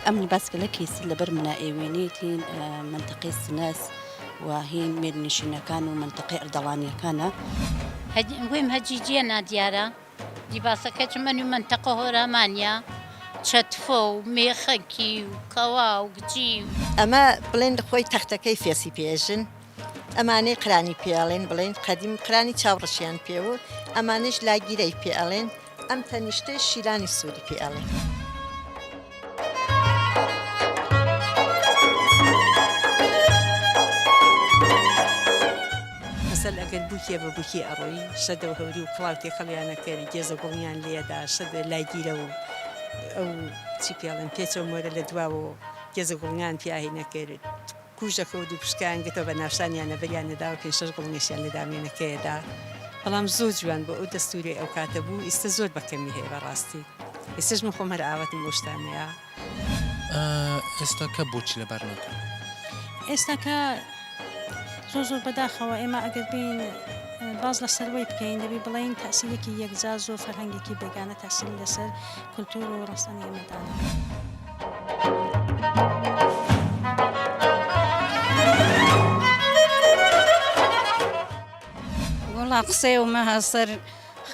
ئەم باسکەلە کەیسی لەبەر منە ئێوێنێتین مەنتەقەی سنەس و هین مێرنشینەکان و مەنتەقەی ئەردەڵانیەکانە. ویم هەجی جیە نادیارە لیباسەکە چ مەنوی مەنتەقە هۆرامانە چەتفە و مێخەکی و کەوا و گجی و. ئەمە بڵێن خۆی تەختەکەی فێسی پێژن ئەمانەی قرانی پێ ئەڵێن بڵێن قەدیم قرانی چاو ڕەشیان پێ و ئەمانەش لاگیرەی پێ ئەڵێن ئەم تەنیشتەی شیلانی سووری پێ ئەڵێن. مەسەل ئەگەر بووکێ بە بووکی ئەڕۆی شەدە و هەوری و کڵاو تێکەڵیان ئەکرد گێزە گوڵیان لێدا شەدە لاگیرە و ئەو چی پێڵێن پێچە و مۆرە لە دواوە گێزە گوڵیان پیاهی نەکرد کوژەکە و دووپشکیان گرتەوە بە ناوشانیانە بەریان نەداوە پێنج شەش گوڵنیشیان لە دامێنەکەیەدا بەڵام زۆر جوان بۆ ئەو دەستوری ئەو کاتە بوو ئیستە زۆر بە کەمی هەیە بەڕاستی ئیستەش من خۆم هەر ئاواتم بەو شتانەیە. ئێستاکە بۆچی لەبەر ناکەن؟ ئێستاکە زۆر زۆر بەداخەوە ئێمە ئەگەر بین باز لە سەروەی بکەین دەبی بڵین تاسیرێکی یەکجار زۆر فەرهەنگێکی بێگانە تاسیری لەسەر کولتور و ڕەسەنی ئێمە دانا. وەڵا قسەی ئەومە هەسەر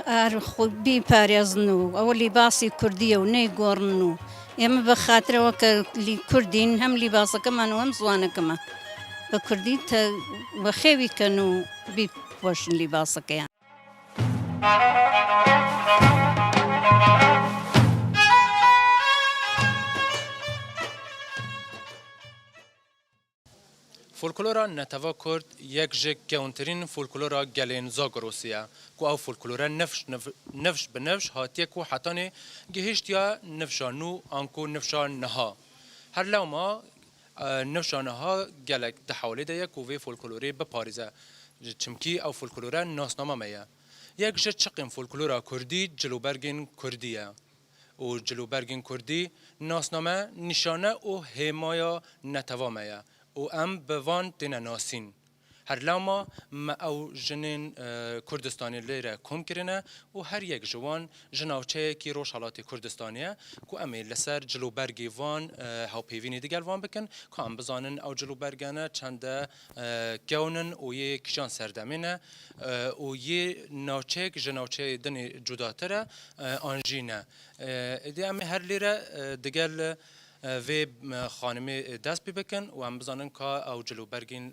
ئار خو بیپارێزن و ئەوە لیباسی کوردیە و نەیگۆڕن و ئێمە بە خاترەوە کە لی کوردین هەم لیباسەکەمان و هەم زوانەکەمان بە کوردی بەخێوی کەن و بیپۆشن لیباسەکەیان. Folklora netewa Kurd yek ji kewntirîn folklora gelên Zagrosê ye ku ew folklore nifş nifş bi nifş hatiye ku hetanê gihîştiya nifşa nû anku nifşa niha. Her lewma nifşa niha gelek di hewlê de ye ku vê folklorê biparêze çimkî ew folklore nasnama me ye. Yek ji çiqên folklora kurdî cilûbergên kurdî ye. Û cilûbergên kurdî nasname, nîşane û hêmaya netewa me ye û em bi van têne nasîn. Her lewma me ew jinên Kurdistanê lêre kom kirine û her yek ji wan ji navçeyekî Rojhelatê Kurdistanê ye ku em ê li ser cilûbergê van hewpêvînê digel van bikin ka em bizanin ew cilûbergene çende kewn in û yê kîjan serdemê ne û yê navçeyek ji navçeyê din ê cudatir e an jî ne. Êdî em ê her lêre digel vê xanimê dest pê bikin û em bizanin ka ew cil û bergên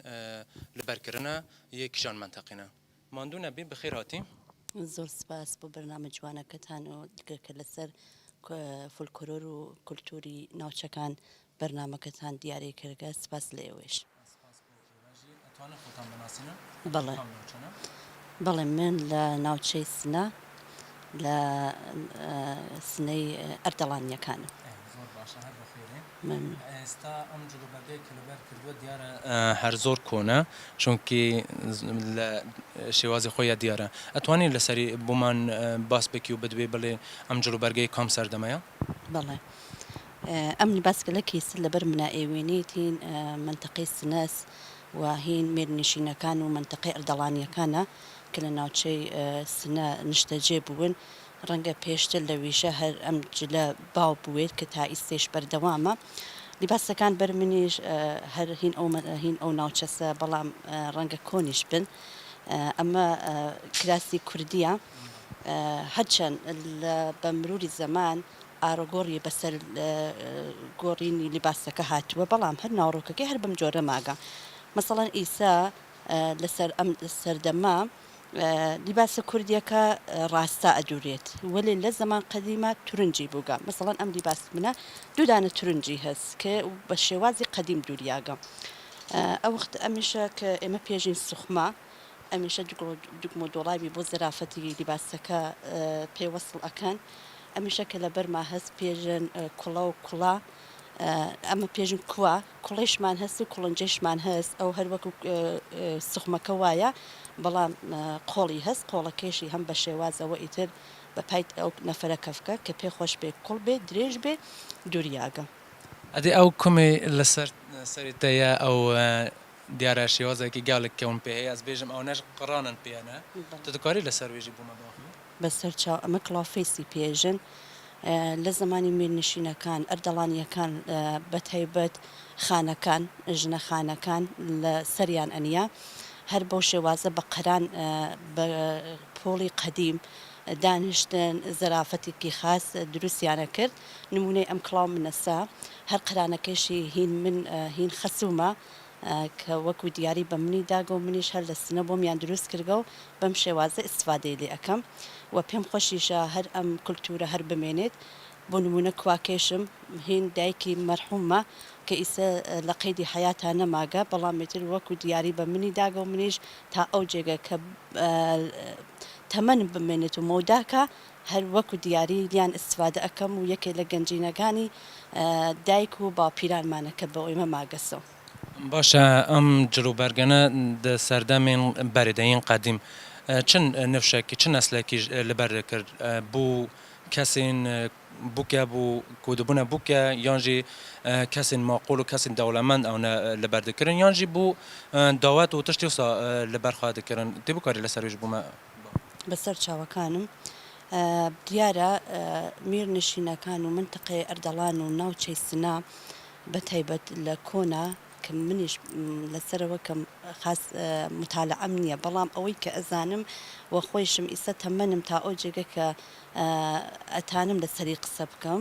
li ber kirine yê kîjan menteqê ne. Mandû nebî bi xêr hatî. Zor spas bo bername ciwanekatan û dilgirker li ser folklor û kultûrî navçekan بەرنامەکەتان دیاری کردگە سپاس لە ئێوەیش. سپاس بۆ ئێوە ژی. ئەتوانن خۆتان بناسینن؟ بەڵێ. کام ناوچەنە؟ بەڵێ من لە ناوچەی سنە لە سنەی ئەردەڵانییەکانم. ئێ زۆر باشە هەر بەخێرێ. مەمنوون. ئێستا ئەم جلوبەرگەی کە لەبەر کردووە دیارە هەر زۆر کۆنە چونکی لە شێوازی خۆیا دیارە. ئەتوانی لەسەری بۆمان باس بکی و بدوێ بڵێ ئەم جلوبەرگەی کام سەردەمەیە؟ بەڵێ. ئەم باسکەلە کەیسە لەبەر منە ئێوێنێتین مەنتەقەی سنەس و هین مێرنشینەکان و مەنتەقەی ئەردەڵانیەکانە کە لە ناوچەی سنە نیشتەجێ بوون ڕەنگە پێشتر لە ویشە هەر ئەم جلە باو بوێت کە تا ئیستەیش بەردەوامە لیباسەکان بەر منیش هەر هین ئەو هین ئەو ناوچەسە بەڵام ڕەنگە کۆنیش بن ئەمە کراسی کوردیە هەرچەند لە بە مروری زەمان ئارۆگۆڕی بەسەر گۆڕینی لیباسەکە هاتووە، بەڵام هەر ناوەڕۆکەکەی هەر بەم جۆرە ماگە. مەسەڵەن ئیسە لەسەر ئەم سەردەمە لیباسە کوردیەکە ڕاستا ئەدورێت وەلێ لە زەمان قەدیما تورنجی بووگە مەسەڵەن ئەم لیباس منە دوو دانە تورنجی هەس ک بە شێوازی قەدیم دوریاگە ئەوەخت ئەمیشە ک ئێمە پێژین سوخمە ئەمیشە دوگمە و دۆڵاوی بۆ زەرافەتی لیباسەکە پێ وەسڵ ئەکەن ئەمیشە کە لەبەرما هەس پێژن کوڵە و کوڵا ئەمە پێژن کوا کوڵەیشمان هەس و کوڵنجەیشمان هەس، ئەو هەر وەکو سوخمەکە وایە، بەڵام قۆڵی هەس، قۆڵەکەیشی هەم بە شێوازەوە ئیتر بە پای ئەو نەفەرە کەفکە کە پێ خۆش بێ کوڵ بێ درێژ بێ دوریاگە. ئەدی ئەو کومەی لەسەر سەری تەیە ئەو دیارە شێوازێکی گەلک کەون پێ هەیە ئەز بێژم ئەونەش قڕانن پێیەنە تو دکاری لەسەر وێژی بۆ مە باخڤی؟ بەسەر چاو ئەمە کڵاو فەیسی پێژن لە زەمانی میرنشینەکان ئەردەڵانیەکان بە تایبەت خانەکان ژنە خانەکان لە سەریان ئەنیا هەر بەو شێوازە بە قەران بە پۆڵی قەدیم دانیشتن زەرافەتێکی خاس دروستیانە کرد نمونەی ئەم کڵاو منەسە هەر قەرانەکەیشی هین من هین خەسومە کە وەکو دیاری بە منی داگە و منیش هەر لە سنە بۆمیان دروست کردگە و بەم شێوازە ئیستفادەی لێ ئەکەم و پێم خۆشیشە هەر ئەم کولتوورە هەر بمێنێت بۆ نموونە کواکێشم هین دایکی مەرحووممە کە ئیسە لە قەیدی حەیاتا نەماگە بەڵام ئیتر وەکو دیاری بە منی داگە و منیش تا ئەو جێگە کە تەمەنم بمێنێت و مەوداکە هەر وەکو دیاری لیان ئیستفادە ئەکەم و یەکێ لە گەنجینەکانی دایک و باپیرانمانە کە بە ئێمە ماگەسەو. باشە ئەم جل و بەرگەنە دە سەردەمێن بەرێ دە ین قەدیم چ نفشەکی چ نەسلەکیش لە بەر دەکرد بوو کەسێن بووکە بوو کو دبوونە بووکە یان ژی کەسێن ماقوڵ و کەسێن دەوڵەمەند ئەونە لە بەر دکرن یان ژی بوو داوەت و تشتی وسا لە بەر خوە دکرن تێ بکاری لە سەر وێژ بوومە بەسەر چاوەکانم. دیارە میرنشینەکان و مەنتقەی ئەردەڵان و ناوچەی سنە بە تایبەت لە کۆنا کە منیش لەسەرەوە کەم خاس موتالعەم نییە بەڵام ئەوەی کە ئەزانم و خۆیشم ئیسە تەمەنم تا ئەو جێگە کە ئەتانم لەسەری قسە بکەم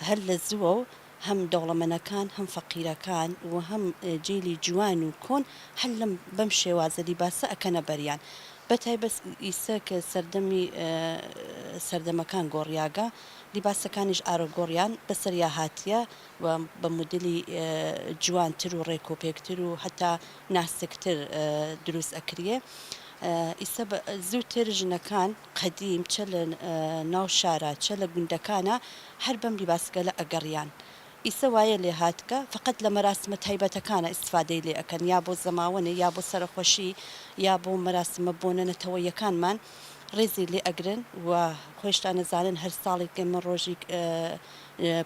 هەر لە زووەو هەم دەوڵەمەنەکان هەم فەقیرەکان و هەم جیلی جوان و کۆن هەر لەم بەم شێوازە لیباسە ئەکەنە بەریان بەتایبەت ئیسە کە سەردەمی سەردەمەکان گۆڕیاگە لیباسەکانیش ئارۆگۆڕیان بەسەریا هاتیە و بە مودلی جوانتر و ڕێکوپێکتر و هەتا ناسکتر دروست ئەکریێ ئیسە زووتر ژنەکان قەدیم چە لە ناو شارا چە لە گوندەکانا هەر بەم لیباسگەلە ئەگەڕیان ئیسە وایە لێ هاتگە فەقەت لە مەراسمە تایبەتەکانا ئیستفادەی لێ ئەکەن یا بۆ زەماوەنێ یا بۆ سەرەخۆشی یا بۆ مەراسمە بۆنە نەتەوەییەکانمان ڕێزی لێ ئەگرن و خۆیشتان ئەزانن هەر ساڵێک ئێمە ڕۆژی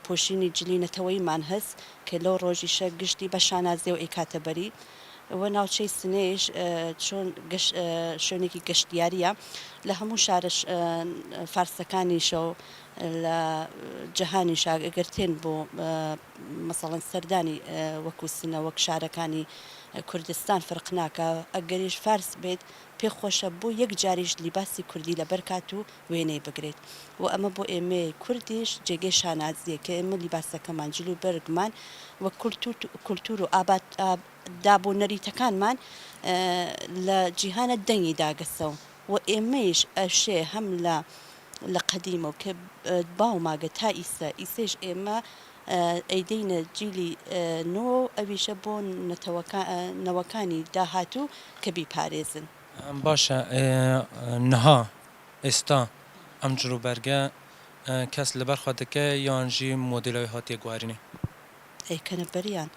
پۆشینی جلی نەتەوەییمان هەس کە لەو ڕۆژیشە گشتی بە شانازیەوە ئەیکاتە بەری و ناوچەی سنەیش چۆن شوێنێکی گەشتیارییە لە هەموو شارە فارسەکانیشەوە لە جەهانیشا گەر تێن بۆ مەسەڵەن سەردانی وەکو سنە وەک شارەکانی کوردستان فەرق ناکا ئەگەریش فارس بێت پێ خۆشە بۆ یەک جاریش لیباسی کوردی لەبەر کات و وێنەی بگرێت و ئەمە بۆ ئێمەی کوردیش جێگەی شانازیە کە ئێمە لیباسەکەمان جل و بەرگمان و کولتور و ئابات داب و نەریتەکانمان لە جیهانە دەنگی داگەسەو و ئێمەیش ئەشێ هەم لە لە قەدیمەو کە باو ماگە تا ئیسە ئیسەیش ئێمە ئەیدەینە جیلی نۆ ئەویشە بۆ نەتەوەکا نەوەکانی داهاتوو کە بیپارێزن. باشە نها ئێستا ئەم جلوبەرگە کەس لەبەر خوا دکە یان ژی مۆدێلەوەی هاتیە گوارینێ؟ ئەیکەنە بەریان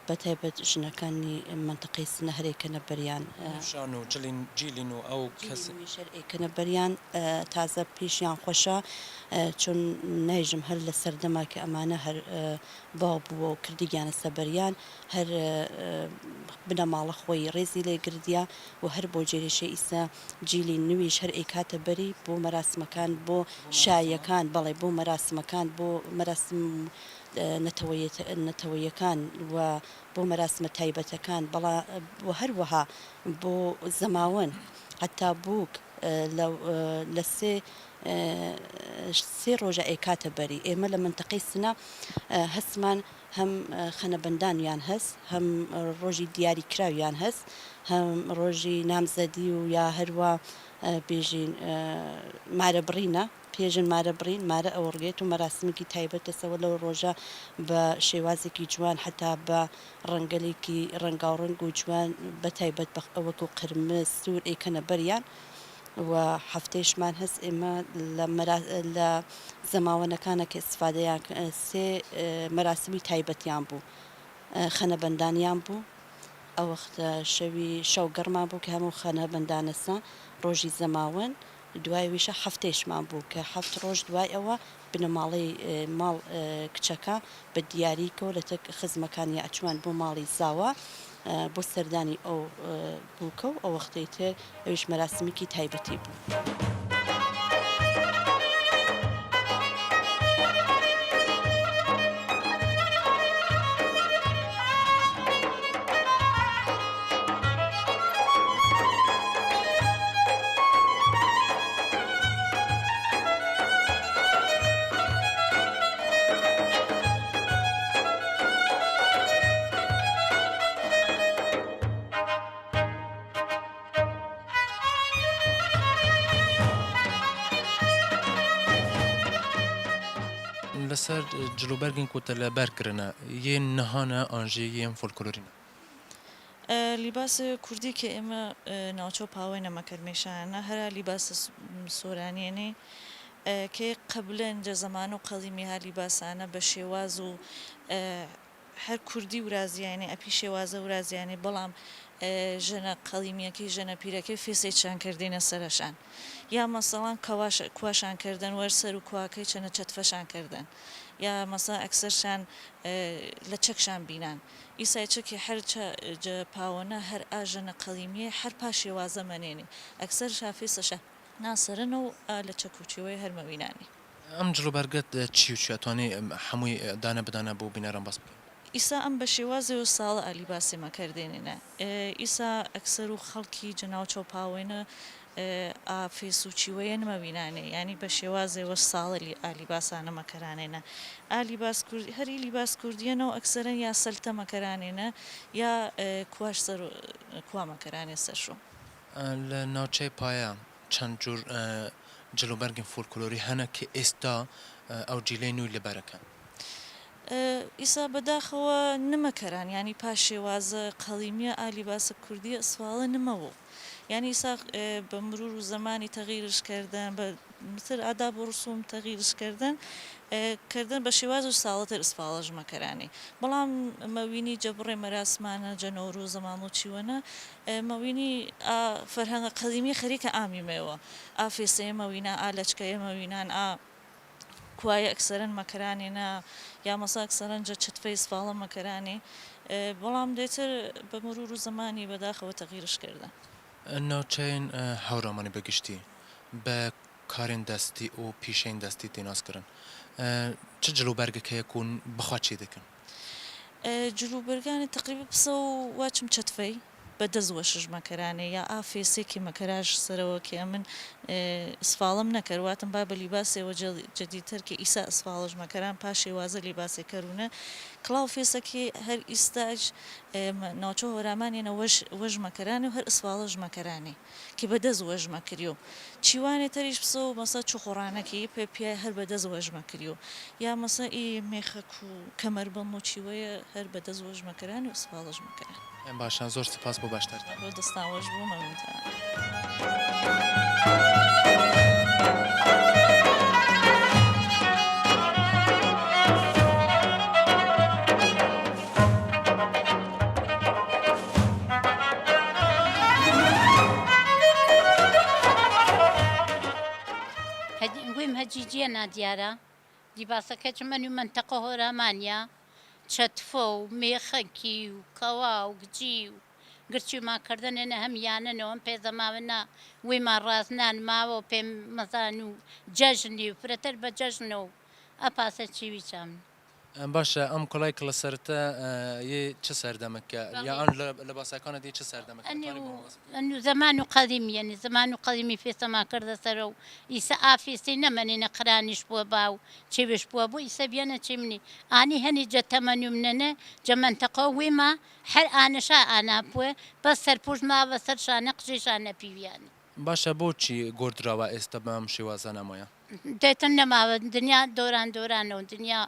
بەتایبەت ژنەکانی مەنتەقەی سنە هەر ئەیکەنە بەریان. شان و جلین جیلین و ئەو کەس. جیلین ویش هەر ئەیکەنە بەریان تازە پیشیان خۆشە چون نایژم هەر لە سەردەما کە ئەمانە هەر باو بووە و کردگیانەسە بەریان هەر بنەماڵە خۆی ڕێزی لێ گردیە و هەر بۆ جێرێشێ ئیسە جیلی نویش هەر ئەیکاتە بەری بۆ مەراسمەکان بۆ شاییەکان بەڵێ بۆ مەراسمەکان بۆ مەراسم نەتەوەیەکان و بۆ مەراسمە تایبەتەکان بەڵا و هەروەها بۆ زەماوەن هەتا بووک لە لە سێ سێ ڕۆژە ئەیکاتە بەری ئێمە لە مەنتەقەی سنە هەستمان هەم خەنەبەندانیان هەس هەم ڕۆژی دیاری کراویان هەس. هەم ڕۆژی نامزەدی و یا هەروا بێژین مارە بڕینە پێژن مارە بڕین مارە ئەوڕگێت و مەراسمێکی تایبەتەسەوە لەو ڕۆژە بە شێوازێکی جوان حەتا بە ڕەنگەلێکی ڕەنگاوڕەنگ و جوان بە تایبەت بە وەکو قرمز سوور ئەیکەنە بەریان و هەفتەیشمان هەس ئێمە لە مەرا لە زەماوەنەکانە کە ئیستفادەیان سێ مەراسمی تایبەتیان بوو خەنەبەندانیان بوو ئەوەختە شەوی شەوگەڕمان بوو کە هەموو خەنەبەندانەسە ڕۆژی زەماوەند دوای ویشە هەفتەیشمان بوو کە هەفت ڕۆژ دوای ئەوە بنەماڵەی ماڵ کچەکە بە دیاریکەوە لەتەک خزمەکانیا ئەچوان بۆ ماڵی زاوا بۆ سەردانی ئەو بووکە و ئەوەختەی تر ئەویش مەراسمیکی تایبەتی بوو. لەسەر جلوبەرگên ku te li ber kirine yên niha ne an jî yên folklorî ne؟ لیباس کوردی کە ئێمە ناوچە و پاوەی نەمەکەرمێشانە هەرا لیباس سۆرانیەنێ کە قبلەن جە زەمان و قەڵیمی ها لیباسانە بە شێواز و هەر کوردی ورازیانێ ئەپی شێوازە ورازیانێ بەڵام ژەنە قەڵیمیەکەی ژەنە پیرەکەی فێسێچان کردینە سەرەشان یا مەسەڵان کەواش کواشان کردن وەر سەر و کواکەی چەنە چەتفەشان کردن یا مەسا ئەکسەرشان لە چەکشان بینان ئیسای چەکی هەر چە جە پاوەنە هەر ئا ژەنە قەڵیمیە هەر پا شێوازە مەنێنێ ئەکسەر شا فێسەشا ناسەرنە و ئا لە چەک و چێوەی هەر مەوینانێ. ئەم جلوبەرگەت چی و چیە ئەتوانی حەمووی دانە بە دانە بۆ بینەران باس بکەی؟ ئیسا ئەم بە شێوازێ و ساڵە ئا لیباسێ مەکەردێنێنە ئیسا ئەکسەر و خەڵکی جە ناوچە و پاوەێنە ئا فێس و چیوەیە نمەوینانێ یانی بە شێوازێ وە ساڵە لی ئا لیباسانە مەکەرانێنە ئا لیباس کورد هەر ئی لیباس کوردیەنەو ئەکسەرەن یا سەلتە مەکەرانێنە یا کواش سەر کوا مەکەرانێ سەر شۆ. لە ناوچەی پایە چەند جور جلوبەرگên فۆلکلۆری هەنە کە ئێستا ئەو جیلەی نووی لە بەرەکەن؟ ئیسا بەداخەوە نمەکەران یانی پا شێوازە قەڵیمیە ئا لیباسە کوردیە ئسفاڵە نمەوۆ یانی ئیسا بە مرور و زەمانی تەغیرش کەردەن بە متر ئاداب و ڕسوم تەغیرش کەردەن کەردەن بە شێواز و ساڵەتر ئسفاڵەش مەکەرانی بەڵام مەوینی جە بڕێ مەراسمانە جە نەورۆزە مامۆ چیوەنە مەوینی ئا فەرهەنگە قەدیمیە خەریکە ئامیمەوە ئا فێسەیە مەوینا ئا لەچکەیە مەوینان ئا کوایە ئەکسەرەن مەکەرانێ نا یا مەسا ئەکسەرەن جە چتفەی ئسفاڵە مەکەرانێ بەڵام دێتر بە مرور و زەمانی بەداخەوە تەغیرش کردن. ناوچەیên Hewramanê bi giştî bi karên destî û pîşeyên destî tê naskirin. Çi cilûbergek heye ku bi xwe çêdikin? جلوبەرگانی تەقریبا پسە و واچم چەتفەی بە دەس وەشش مەکەرانێ یا ئا فێسێکی مەکەراش سەرەوە کێ ئەمن ئسفاڵم نەکەر واتم با بە لیباسێ وە جەدیدتەر کێ ئیسا ئسفاڵش مەکەران پا شێوازە لیباسێ کەرونە کڵاو فێسەکێ هەر ئیستاش ناوچە هۆرامانێنە وەش وەش مەکەرانێ و هەر ئسفاڵش مەکەرانێ. کی بە دەس وەژمە کریو چیوانێ تەریش پسە و مەسە چوخوڕانەکی پێ پیای هەر بە دەس وەژمە کریو یا مەسە ئی مێخەک و کەمەربەن و چیوەیە هەر بە دەس وەژمە کران و ئسفاڵەژ مەکران. باشە زۆر سپاس بۆ بەشداریتان. زۆر دەستان وەش بوو مەمنونتان. ویم هەجیجیە نادیارە لیباسەکە چمەنی مەنتەقە هۆرامانە چەتفە و مێخەکی و کەوا و گجی و گرچیمان کردنێنە هەم یانەنەوە هەم پێزەماوە ویمان ڕازنان ماوە و پێم مەزان و جەژنی و فرەتر بە جەژنە و ئەپاسە چیوی چام. باشە ئەم کڵای کڵە سەرتە یێ چ سەردەمەکە یا ئەن لەباسەکانت یێ چ سەردەمەکە ئەتوانی بۆ باس بکەی؟ ئەنو زەمان و قەدیم یەنی زەمان و قەدیمی فێسەمان کردە سەرە و ئیسە ئا فێسەی نەمەنینە قرانیش بووە باو چێوێش بووە بۆ ئیسە بیەنە چێمنی ئانی هەنی جە تەمەنوم نەنە جە مەنتەقە وێما هەر ئانەشا ئانا بووە بەس سەرپوش ماوە سەر شانە قژەی شانە پیویانە. باشە بۆچی گۆردراوە ئێستا بەم شێوازە نەمایە؟ دەتن نەماوە دنیا دۆران دۆرانە و دنیا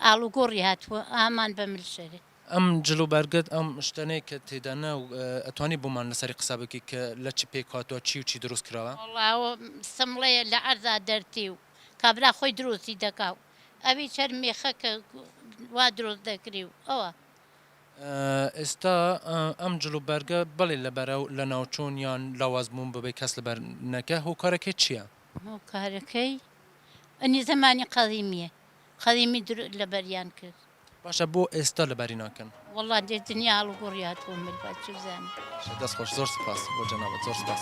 ئاڵوگۆڕی هاتووە ئامان بە مل شەرێ. ئەم جل و بەرگەت ئەم شتەنەی کە تێدانە و ئەتوانی بۆمان لەسەری قسە بکەی کە لە چ پێک هاتووە چی و چی دروست کراوە؟ وەڵا ئەوە سمڵەیە لە عەرزا دەرتێ و کابرا خۆی دروستی دەکا و ئەویچ هەر مێخە کە وا دروست دەکرێ و ئەوە. ئێستا ئەم جل و بەرگە بەڵێ لەبەرە و لەناوچوون یان لاواز بوون ببێ کەس لەبەر نەکا هۆکارەکەی چییە؟ هۆکارەکەی ئەنی زەمانی قەدیمیە قەدیمی درو لەبەریان کرد. باشە بۆ ئێستا لەبەری ناکەن؟ وەڵا دێ دنیا ئاڵوگۆڕی هاتووە مل با چ بزانم. باشە دەست خۆش زۆر سوپاس بۆ جەنابت زۆر سوپاس.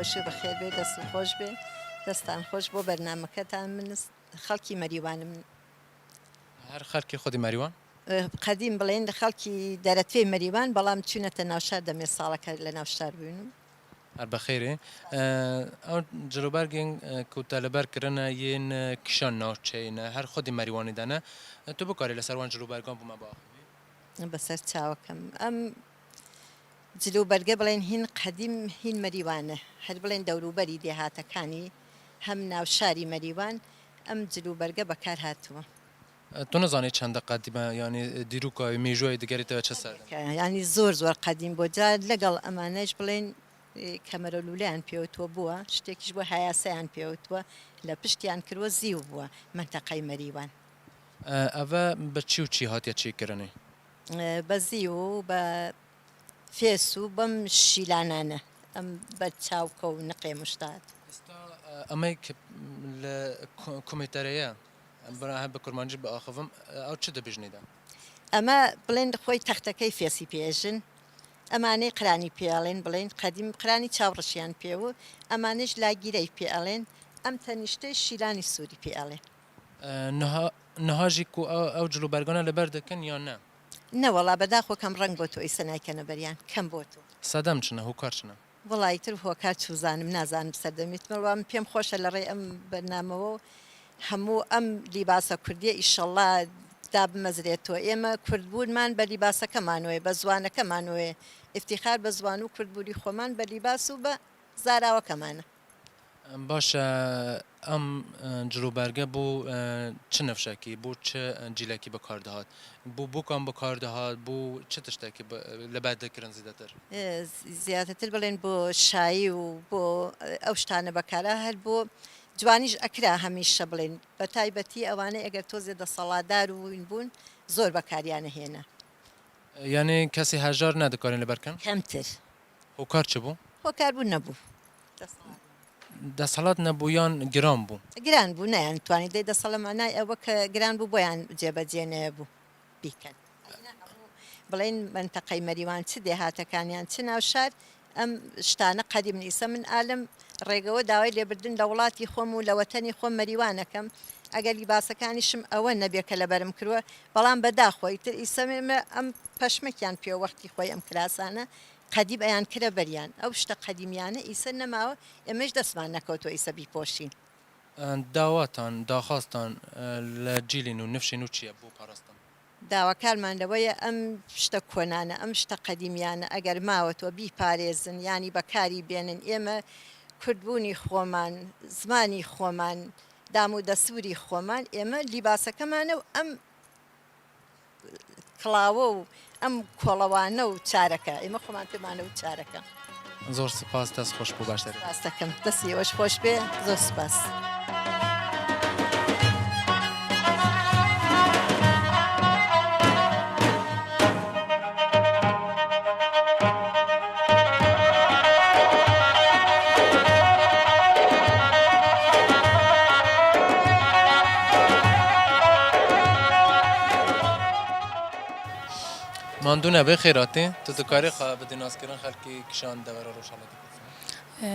خۆشی بەخێر بێ دەست خۆش بێ دەستان خۆش بۆ بەرنمەکەتان من خەڵکی مەریوانم. هەر خەلکی خودی مەریوان؟ قەدیم بڵێن خەڵکی دەرەتفێی مەریوان بەڵام چوونەتە ناو شار دەمێ ساڵەکە لە ناو شار بووین و. هەر بەخێرێ. ئەو جلوبەرگێن کو te li ber kirine yên kişan navçeyê ne her xwedî Merîwanê de ne. Tu bikarî li ser wan cilûbergan bo me biaxivî? بەسەر چاوەکەم. ئەم جلوبەرگە بڵێن هین قەدیم هین مەریوانە هەر بڵێن دەوروبەری دێهاتەکانی هەم ناو شاری مەریوان ئەم جلوبەرگە بەکار هاتووە. تو نزانی چەندە قەدیمە یانی دیروکای مێژووی دگەرێتەوە چ سەردەمێک؟ یانی زۆر زۆر قەدیم بووە جا لەگەڵ ئەمانەش بڵێن کەمەرە لوولەیان پێوتووە بووە شتێکیش بووە هایاسەیان پێوتووە لە پشتیان کرووە زیو بووە مەنتەقەی مەریوان. ئەڤە بە چی و چی هاتیە چێ کرنێ؟ بە زیو و بە فێس و بەم شیلانانە ئەم بە چاوکە و نقێم و شتە هاتووە. ئێستا ئەمەی کە لە کۆمێتەرەیە برا هەر بە کورمانجی بئاخڤم ئەو چ دەبژنی دە؟ ئەمە بڵێن خۆی تەختەکەی فێسی پێ ئێژن ئەمانەی قرانی پێ ئەڵێن بڵێن قەدیم قرانی چاو ڕەشیان پێ و ئەمانەیش لاگیرەی پێ ئەڵێن ئەم تەنیشتەیش شیلانی سووری پێ ئەڵێن. نها نها ژی کو ئەو جل و بەرگانە لەبەر دەکەن یان نە؟ نەوەڵا بەداخۆ کەم ڕەنگ بۆ تۆ ئیسە نایکەنە بەریان کەم بۆ تۆ. سەدەم چنە هۆکار چنە؟ وەڵا ئیتر هۆکار چوزانم نازانم سەردەمیت بەڵام من پێم خۆشە لە ڕێی ئەم بەرنامەوە هەموو ئەم لیباسە کوردیە ئیشەڵا دابمەزرێتەوە ئێمە کوردبوونمان بە لیباسەکەمانەوەیە بە زوانەکەمانەوەیە ئیفتیخار بە زوان و کوردبوونی خۆمان بە لیباس و بە زاراوەکەمانە. باشە ئەم جلوبەرگە بۆ چ نەفشەکی بۆ چ جیلەکی بەکار دەهات بۆ بۆکان بەکار دەهات بۆ چ تشتێکی لەبەر دەکردن زیاتر؟ زیاتر بڵێن بۆ شایی و بۆ ئەو شتانە بەکارە هەر بۆ جوانیش ئەکرا هەمیشە بڵێن بە تایبەتی ئەوانەی ئەگەر تۆزێ دەسەڵاتدار و بوون زۆر بەکاریانە هێنا. یانی کەسی هەژار نەدەکارین لەبەر کەن؟ کەمتر. هۆکار چ بوو؟ هۆکار بوو نەبوو دەسەڵات. دەسەڵات نەبوو یان گران بوو؟ گران بوو نەیان توانی دەی دەسەڵە مانای ئەوە کە گران بوو بۆیان جێبەجێ نەبوو بیکەن ئەگینا هەموو بڵێین مەنتەقەی مەریوان چ دێهاتەکانیان چ ناو شار ئەم شتانە قەدیمن ئیسە من ئالەم ڕێگەوە داوای لێبردن لە وڵاتی خۆم و لە وەتەنی خۆم مەریوان ئەکەم ئەگەر لیباسەکانیشم ئەوە نەبێ کە لەبەرم کرووە بەڵام بەداخۆ ئیتر ئیسە ئەم پەشمەکیان پێ وەختی خۆی ئەم کراسانە قەدیم ئەیان کرە بەریان ئەو شتە قەدیمیانە ئیسە نەماوە ئێمەش دەستمان نەکەوتوە ئیسە بیپۆشین. داواتان، داخوازتان لە جیلی نوو، نفشی نوو چیە بۆ پاراستن؟ داواکارمان لەوەیە ئەم شتە کۆنانە، ئەم شتە قەدیمیانە ئەگەر ماوەتەوە بیپارێزن یانی بەکاری بێنن، ئێمە کوردبوونی خۆمان، زمانی خۆمان، دام و دەستووری خۆمان ئێمە لیباسەکەمانە و ئەم کڵاوە و ئەم کۆڵەوانە و چارەکە ئێمە خۆمان پێمانە و چارەکە. زۆر سپاس دەست خۆش بۆ بەشداری. سپاس دەکەم دەستی ئێوەش خۆش بێ زۆر سپاس. ماندوو نەبێ خێراتێ تو دکارێ خە بدی ناسکردن خەلکی کیشان دەڤەرە ڕۆژهەڵاتی کوردستان؟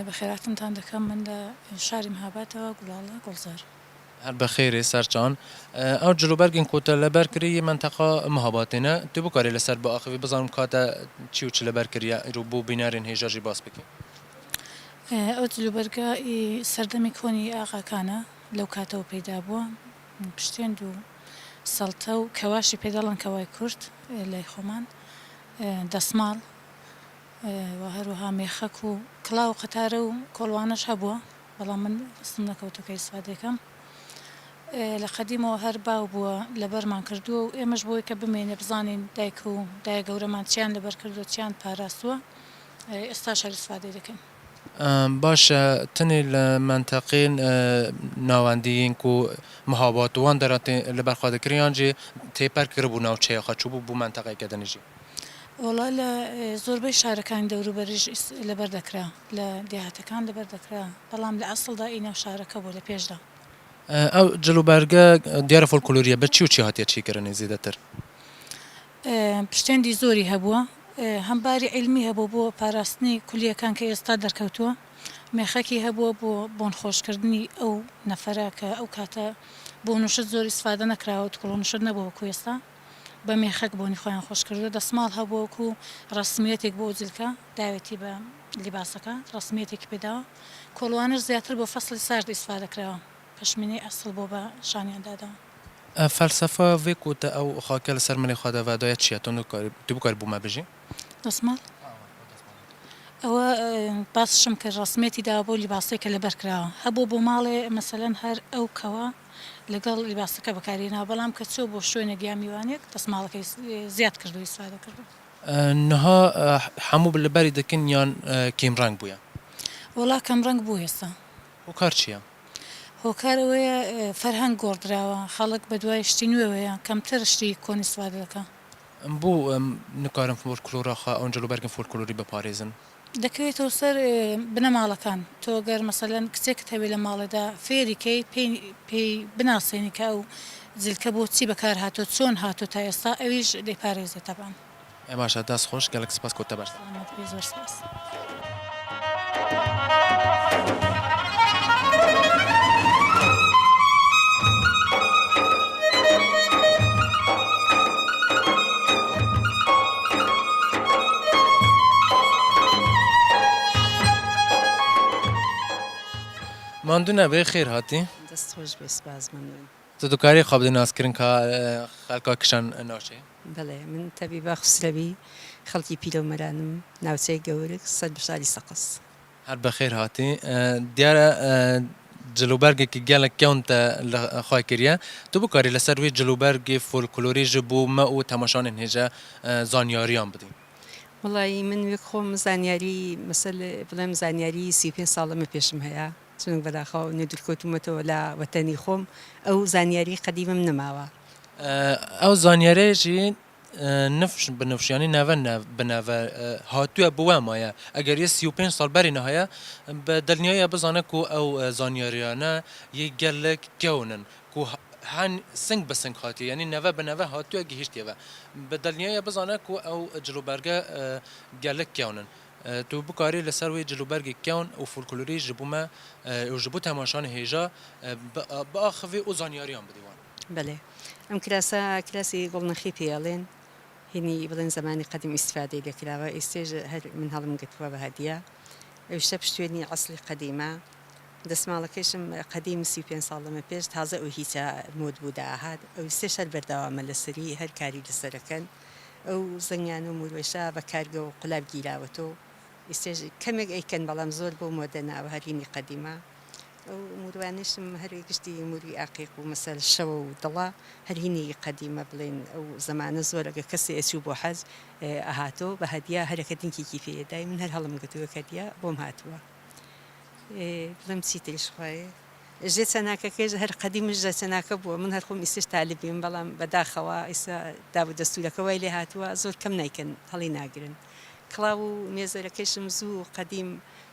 بەخێرهاتنتان دەکەم من لە شاری مهابادەوە گوڵاڵە گوڵزار. هەر بەخێرێ سەرچان. ئەو جلوبەرگên ku te li ber kirî yê menteqa Mihabatê ne. Tu bikarî li ser biaxivî bizanim ka te çi û çi li ber kiriye îro bo bînerên hêja jî bas bikî. ئەو جلوبەرگە ئی سەردەمی کۆنی ئاغاکانە لەو کاتەوە پەیدا بووە پشتێند و سەڵتە و کەواشی پێ دەڵێن کەوای کورد لای خۆمان دەسماڵ و هەروەها مێخەک و کڵاو و قەتارە و کۆڵوانەش هەبووە بەڵام من دەستم نەکەوتووە کە ئیسفادەی کەم. لە قەدیمەوە هەر باو بووە لەبەرمان کردووە و ئێمەش بۆی کە بمێنێ بزانین دایک و دایە گەورەمان چیان لەبەر کردووە چیان پاراستووە ئێستاش هەر ئیسفادەی دەکەین. باشە تنێ لە مەنتەقێن ناوەندیین ku Mihabat û wan deran tê li ber xwe dikirin yan jî têper kiribû navçeya xwe çûbû bû menteqeyeke din jî? وەڵا لە زۆربەی شارەکانی دەوروبەریش لەبەر دەکرا، لە دێهاتەکان لەبەر دەکرا، بەڵام لە ئەسڵدا ئی ناو شارەکە بوو لە پێشدا. ئەو جل و بەرگە دیارە فۆلکلۆرییە، بە چی و چی هاتیە چیکردنی زێدەتر؟ پشتێندی زۆری هەبووە، هەم باری عیلمی هەبووە بۆ پاراستنی کولیەکان کە ئێستا دەرکەوتووە، مێخەکی هەبووە بۆ بۆنخۆشکردنی ئەو نەفەرە کە ئەو کاتە بۆنوشت زۆر ئیسفادە نەکراوە، تکڵۆنوشت نەبووە وەکو ئێستا. بە مێخەک بۆنی خۆیان خۆش کردووە، دەسماڵ هەبووە وەکو ڕەسمیەتێک بۆ ئەو جلکە داوێتی بە لیباسەکە ڕەسمیەتێکی پێ داوە، کۆڵوانەش زیاتر بۆ فەسڵی سارد ئیسفادە کراوە، پەشمینەی ئەسڵ بۆ بە شانیان داداوە. فەلسەفە ڤێ کو تە ئەو خاکە لە سەر ملێ خwe دە ڤەدایە چیە؟ تو بکاری بۆ مە بژی؟ دەسماڵ ئەوە باسشم کرد ڕەسمیەتی داوە بەو لیباسەی کە لەبەر کراوە هەبووە بۆ ماڵێ مەسەلەن هەر ئەو کەوە لەگەڵ لیباسەکە بەکاری هێناوە بەڵام کە چووە بۆ شوێنێک یا میوانێک دەسماڵەکەی زیاد کردووە ئیسفادە کردووە. نها هەموو لەبەری دەکن یان کێم ڕەنگ بوویە؟ وەڵا کەم ڕەنگ بوو ئێستا. هۆکار چیە؟ هۆکار ئەوەیە فەرهەنگ گۆڕدراوە خەڵک بەدوای شتی نوێوەیە کەمتر شتی کۆن ئیسفادە دەکا. بۆ نکارن فۆلکلۆرا خە ئەون جلوبەرگن فۆلکلۆری بپارێزن؟ دەکەوێتەوە سەر بنەماڵەکان تۆ گەر مەسەلەن کچێکت هەبێ لە ماڵێدا فێری کەی پێی پێی بناسێنی کە ئەو جلکە بۆ چی بەکار هاتووە چۆن هاتووە تا ئێستا ئەویش دەیپارێزێ تەبعەن. ئێ باشە دەست خۆش گەلەک سپاس کۆ تە بەشدار. سەلامەت بی زۆر سپاس. ماندوو نەبێ خێر هاتی. دەست خۆش بێ سپاس مەمنون. تو دکاری خو بدی ناسکردن کا خەلکا کیشان ناوچەی؟ بەڵێ من تەبیبە خوسرەوی خەڵکی پیرەومەرانم ناوچەی گەورک سەر بە شاری سەقز. هەر بەخێر هاتی. دیارە جلوبەرگێکی گەلەک کەون تە لە خۆی کریە. تو بکاری لەسەر وی جلوبەرگی فۆلکلۆری ژ بۆ مە و تەماشانên هێژە زانیاریان بدی؟ وەڵایی من وەک خۆم زانیاری مەسەل بڵێم زانیاری 35 ساڵ لەمە پێشم هەیە چونک بەداخەوە نە دوورکەوتوومەتەوە لە وەتەنی خۆم ئەو زانیاری قەدیمم نەماوە. ئەو زانیارەیەشی نفش بە نفش یانی نەڤە بە نەڤە هاتووە بۆ وە مایە ئەگەر یە 35 ساڵ بەری نەهایە بە دڵنیایە بزانە کو ئەو زانیاریانە یە گەلک کەونن کو هەن سنگ بە سنگ هاتیە یانی نەڤە بە نەڤە هاتووە گهیشتیەوە بە دڵنیایە بزانە کو ئەو جلوبەرگە گەلک کەونن تو بکاری لەسەر وێ جلوبەرگی کەون و فولکلۆری ji بۆ me û ji bo temaşanê hêja biaxivî û zanyariyan bidî wan. بەلێ ئەم کراسە کراسی گوڵنەخی پێ ئەڵێن هینی بڵێن زەمانی قەدیم ئیستفادەی لێ کراوە ئیستێش هەر من هەڵم گرتووە بە هەدیە ئەویشە پشتوێنی عەسڵی قەدیمە دەسماڵەکەیشم قەدیم 35 ساڵ لەمە پێش تازە ئەو هیچە مۆد بوو داهات ئەویستێش هەر بەردەوامە لەسەری هەر کاری لەسەرەکەن ئەو زەنگیان و موروەیشە بە کارگە و قولاب گیراوەتۆ ئیستێش کەمێک ئەیکەن بەڵام زۆر بەو مۆدە ناوە هەر هینی قەدیمە ئەو موروانەیشم هەر گشتی موروی ئاقیق و مەسەل شەوە و دڵە هەر هینی قەدیمە بڵێن ئەو زەمانە زۆر ئەگەر کەسێ ئەچوو بۆ حەج ئەهاتۆ بە هەدیە هەرەکە دنکێکی پێ ئەدای من هەر هەڵم گرتووە کە هەدیە بۆم هاتووە بڵێم چی تریش خوایە ژێ چەناکەکەیش هەر قەدیمش ژێ چەناکە بووە من هەر خۆم ئیستەش تالبیم بەڵام بەداخەوە ئیستا داب و دەستوورەکە وای لێ هاتووە زۆر کەم نایکەن هەڵی ناگرن کڵاو و مێزەرەکەیشم زوو قەدیم